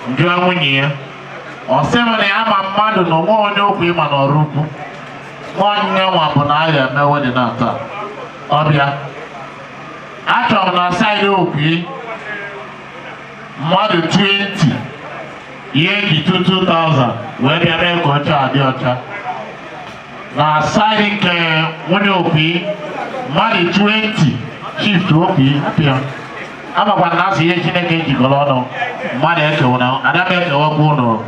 Njụọ nwunye ya. Ọ sị m na ya ma mmadụ na onwe onye okwu ịma n'ọrụ ukwu. Nwanne nwa bụ na a ga-eme wedding a taa. Ọ bịa. Achọrọ m na saịdị okwu mmadụ 20 ihe eji 22,000 wee bịa mee ka oche a dị ọcha. Na saịdị nke nwunye okwu mmadụ 20 shift okwu pịa. Amakwa na asị ihe Chineke jikọrọ ọnụ mmadụ ekewa na ada m ekewakwa ụnụ.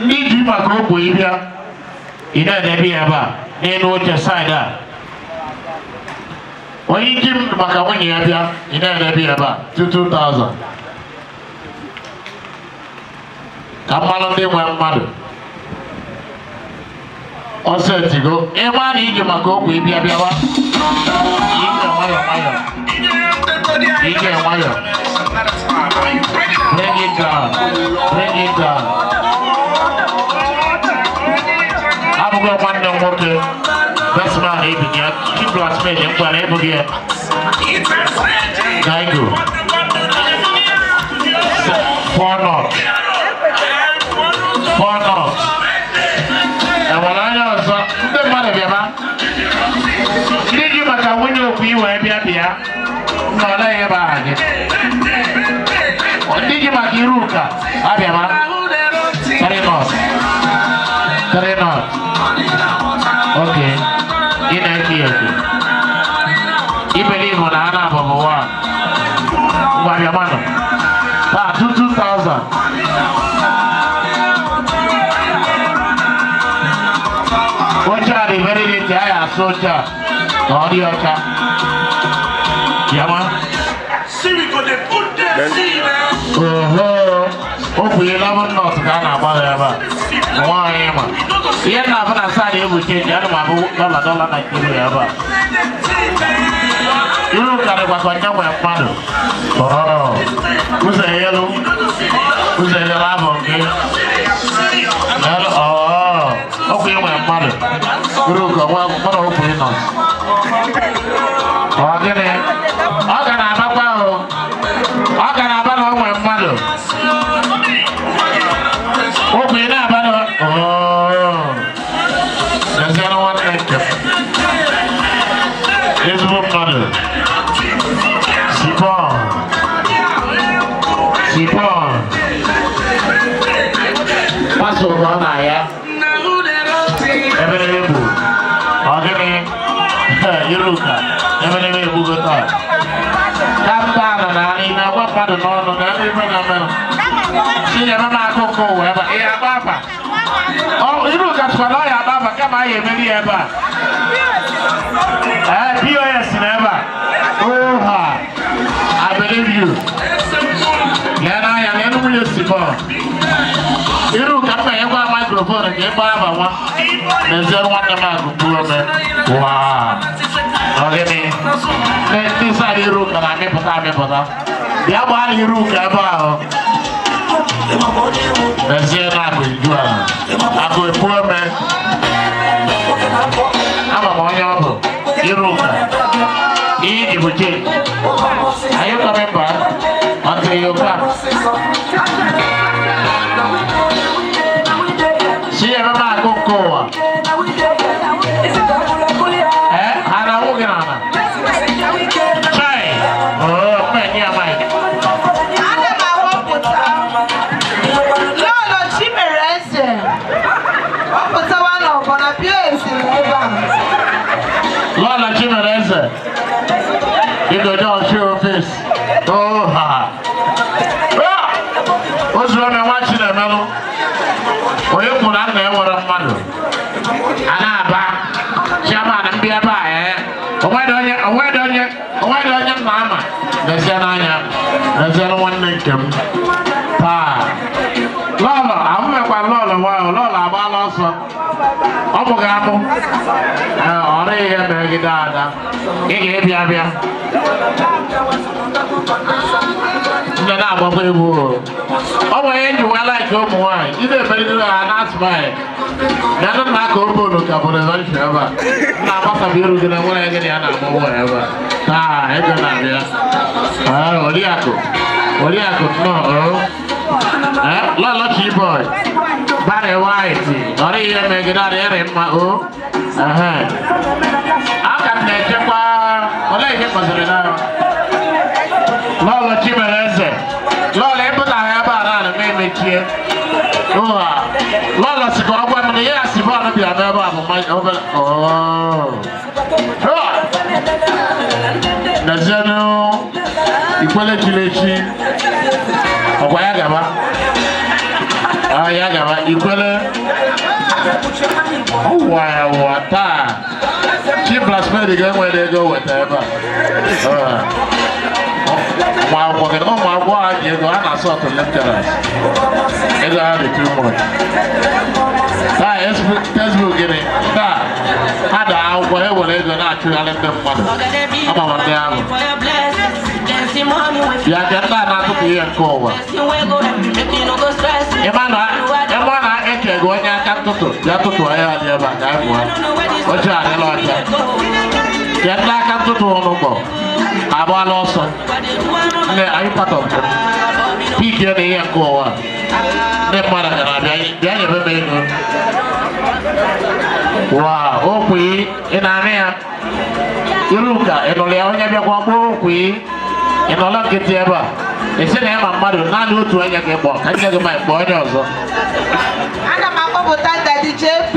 Ndị ji maka okwu ịbịa ị na-edebe ya ebe a n'elu oche saịdị a. Onye ji maka nwunye ya bịa ị na-edebe ya ebe a 22,000. Ka mmalụ ndị nwe mmadụ. Ọsọ etigo ịma na iji maka okwu ịbịa bịawa. Ije nwayọ nwayọ. Ije nwayọ. Bring it down. Bring it down. Abụghị nwanne m nwoke best man ebinye chief blacksmith m gwara ebughị ya. Gaigo. Four knot. Four knot. Enwere onye ọzọ ndị mmadụ bịaba. Ndị ji maka nwunye okwu iwe bịa bịa. Nna ọ naghị ebe aha gị. Ndị ji maka iru ụka abịaba. Three knot. Three knot. Okay. Ị na-eke ya eke. I believe na ha na-abụ bụ one. Ngwa bịamanụ. Taa 22,000. Oche a dị very neat, a ga-asụ oche a ka ọ dị ọcha. Bịama. Oho, o kwuru 11 knot ka a na-agba ya ebe a. Nwaanyị ma. Ihe na-abụ na saịdị ebu chenji, ana m abụ dọla dọla Naijiria ebe a. Iru karịkwa ka onye nwe mmadụ. Ọhọrọ. Ụzọ elu. Ụzọ elu abụ nke. Ọọ. Okwu inwe mmadụ. Iru ka nwa mmadụ okwu ịnọ. Ọ gịnị? Ọ ga na-abakwa o. Ọ ga na-aba na o nwe mmadụ. Okwu ị na-aba na ọọ. Lezienụ nwanne nke m. Ezigbo mmadụ. Sipọn. Sipọn. Pasọ ka ọ na-aya. Ebere egbu. Ọ gịnị? Iruka. Ebere egbugo taa. Kanta na na ị na-agwa mmadụ n'ọnụ na ebe ife na-emenụ. Chinyere m akụkọ ụwa ebe a. Ị agba afa? Iruka sịkwa na ọ ya agba afa kama a ya emeri ya ebe a. Ee, POS na ebe a. Oh ha. I believe you. Lee n'anya, lee nwunye Simon. Iruka mma nyekwa microphone ka ị gbaa afa nwa. N'ezie nwanne m agụgbuo ome. Waa. Ọ gịnị? Ndị saịdị Iruka na-amịpụta amịpụta. Bịa gbaa n'iru ka ebe ahụ. N'ezie na akụ eju ala. Akụ epu eme. Ama m onye ọ bụ. Iruka. Ihe ji bụ change. Are you coming back? Until you come. Si ebe m akụ nke ụwa. Eh? Ha na-awụ gị n'ala? Chai! Oh, mbe nye ya mic. Ana m awọpụta Lọlọ Chimere Eze ọ pụtawa n'ọgbọ na POS nọ ebe a. Lọlọ Chimere Eze. Biko jọọ show face. Oh ha. Ah! O zuru ome nwa Chinemelụ. Onye kwuru na nna ya nwere mmadụ. A na-aba. Chairman mbịa ebe a ee. Onwedị onye onwedị onye onwedị onye m na-ama. Lezie n'anya. Lezie nwanne nke m. Taa. Lọlọ ahụmekwa lọlọ nwayọ lọlọ agbaala ọsọ. Ọ bụghị amụ. Ee, ọ dịghị ihe megide ada. Ị ga-ebịa abịa. Ndị na-agbakwa egwu o. Ọ bụ onye nji wee like ụmụ nwaanyị. Ị na-emerigide ha na smile. Bịa nna ka obolu ka bụrụ ebe nche ebe a. Nna agbasabụ iru gị na nwere gị na ya na-agba nwa ebe a. Taa, ego na-abịa. Ee, oriakụ. Oriakụ nnọọ o. Ee, lọlọ Chiboy. Barry White. Ọ dịghị ihe megide ada ịrị mma o. Ehe. Aka m na-echekwa olee ihe kpọziri na Lọlọ Chimere Eze. Lọlọ ịpụtaghị ebe a naanị m emechie. Ụwa. Lọlọ si ka ọ gwa m na ya si bọọlụ bịa n'ebe a bụ mmanya obere. Oh. Ụwa. N'ezienụ ikwele chiri echi. Ọkwa ya gaba. Ah, ya gaba. Ikwele. Ụwa ya ụwa taa. Chi blasphemy ga-enwere ego weta ebe a. Ah. Ụmụ akwụkwọ gị ụmụ akwụkwọ ha ji ego ha na-asọ ọtụ lecturers. Ego ha dị too much. Taa textbook gịnị? Taa ha daa akwụkwọ ha were ego na-achụgharị ndị mmadụ. Ama m ndị ahụ. Bịa ka ndị a na-atụpụ ihe nke ụwa. Ịma na eke gị onye aka ntụtụ bịa tụtụ ya dị ebe a ka anyị pụọ. Oche adịla ọcha. Bịa ndị aka ntụtụ ụnụ kpọ. Agbaala ọsọ. Nne, are you part of them? Pick ya na ihe nke ụwa. Ndị mmadụ gara abịa bịa nyebe m ego. Waa, okwi, ị na-anụ ya? Iruka, ị nụrụ ya onye bịakwa kpọọ okwi? Ị nọrọ nkịtị ebe a? Ị sị na ịma mmadụ naanị otu onye ka ị kpọọ, ka nne gị ma kpọọ onye ọzọ. Ana m akpọpụta Daddy JP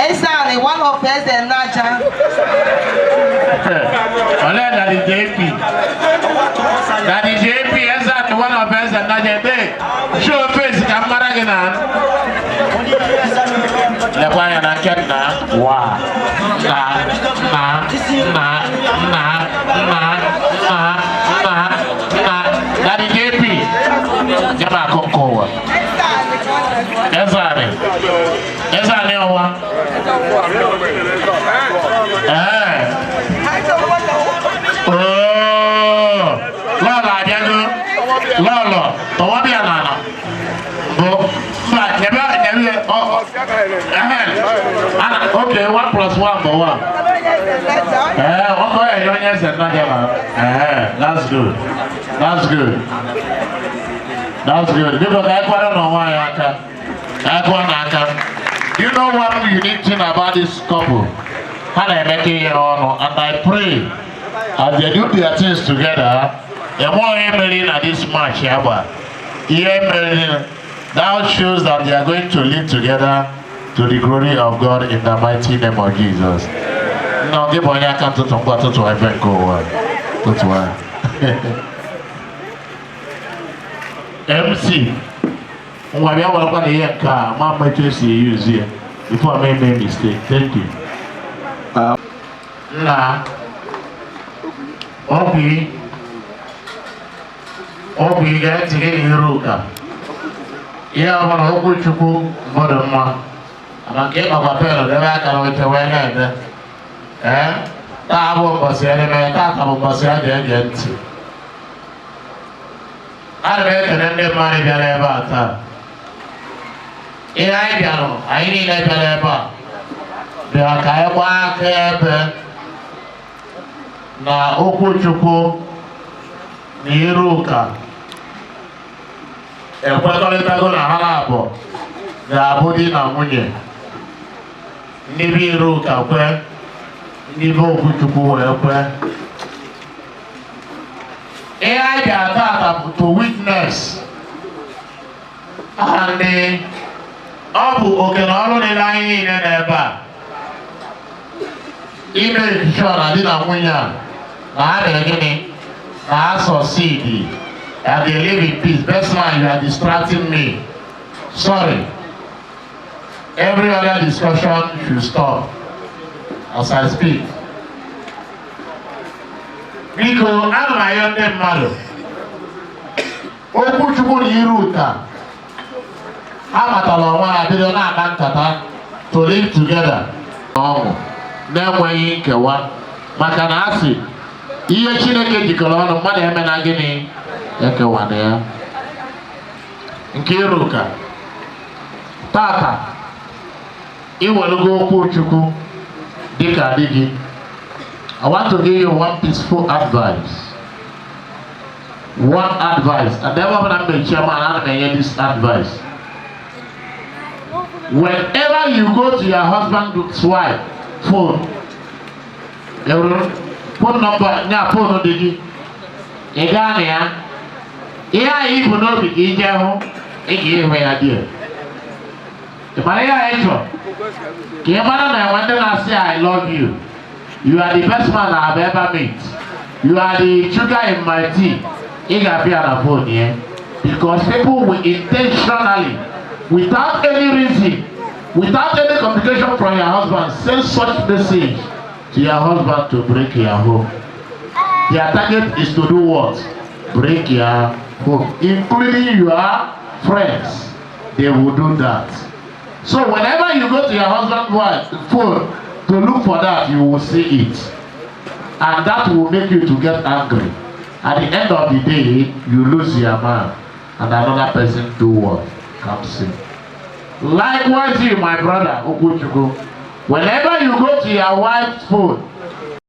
Ezeani, one of Eze Naja. Olee Daddy JP? Daddy JP Ezeani, one of Eze Naja ebe. Show face ka m mara gị na. Lekwa anya na nke nna wa nna nna nna nna nna nna nna nna Daddy JP nye m akụ nke ụwa. Ezeani. Ezeani ọwa. Ee. Oh, lọlọ abịago. Lọlọ, tọwọ́ bịa n'ala. Bụ mba nyebe nyebe ọ ehe. Ana okay 1 + 1 bụ 1. Ee, ọ bụ enye onye eze nna gị ma. Ee, that's good. That's good. That's good. Biko ka anyị kwado n'onwe anyị aka. Ka anyị kụọ n'aka. You know one unique thing about this couple? Ha na-emekọ ihe ọnụ and I pray as they do their things together, enwe onye meriri na this match ya gba. Ihe meriri that shows that they are going to live together to the glory of God in the mighty name of Jesus. Nna gị bụ onye aka ntụtụ ngwa tụtụ ebe nke ụwa. Tụtụ ya. MC ngwa bịa werekwa na ihe nke a ma mma etu esi eyuzu ya before I make a mistake. Thank you. Nna ọgwụ ọgwụ ị ga-ntị gị n'iru ụka ihe ọbụla okwu Chukwu mmadụ mma maka ịkpakwa penụ debe aka n'oche wee na-ede. Ee, taa bụ mbọsị edeme, taa bụ mbọsị a ga-ege ntị. Ana m ekele ndị mmadụ bịara ebe a taa. Ihe anyị bịara, anyị niile bịara ebe a bịara ka anyị gbaa aka ebe na Okwuchukwu na Iruka ekwekọrịtago na ha na-abụ ga-abụ di na nwunye. Ndị be Iruka kwe, ndị be Okwuchukwu wee kwe. Ihe anyị bịara tata bụ to witness, and ọ bụ oke na ọrụ niile anyị niile n'ebe a ime sure na di na nwunye a na ha mere gịnị, na ha succeed and they live in peace. Best man, you are distracting me. Sorry. Every other discussion should stop as I speak. Biko, ana m ayọ ndị mmadụ. Okwuchukwu na Iruka ha matara onwe ha, bido na-akpa nkata to live together ọṅụ na-enweghị nkewa, maka na a sị ihe Chineke jikọrọ ọnụ, mmadụ eme na gịnị ekewana ya. Nke Iruka, tata iwelugo Okwuchukwu dịka di gị. I want to give you one peaceful advice. One advice. And then when I'm the chairman, I'm going this advice. Whenever you go to your husband's wife phone, phone number, nya phone dị gị, ị gaa na ya, ihe anyị ibu n'obi ka ije hụ, ị ga-ịhụ ya dị. Ị mara ihe anyị chọrọ? Ka ị mara na enwe ndị na-asị, "I love you. You are the best man I have ever met. You are the sugar in my tea." Ị ga-abịa na phone ya. Because people will intentionally, without any reason, without any communication from your husband, send such message to your husband to break your home. Their target is to do what? Break your home, including your friends. They will do that. So whenever you go to your husband's wife phone to look for that, you will see it. And that will make you to get angry. At the end of the day, you lose your man, and another person do what? Comes in. Likewise you, my brother, Okwuchukwu, whenever you go to your wife's phone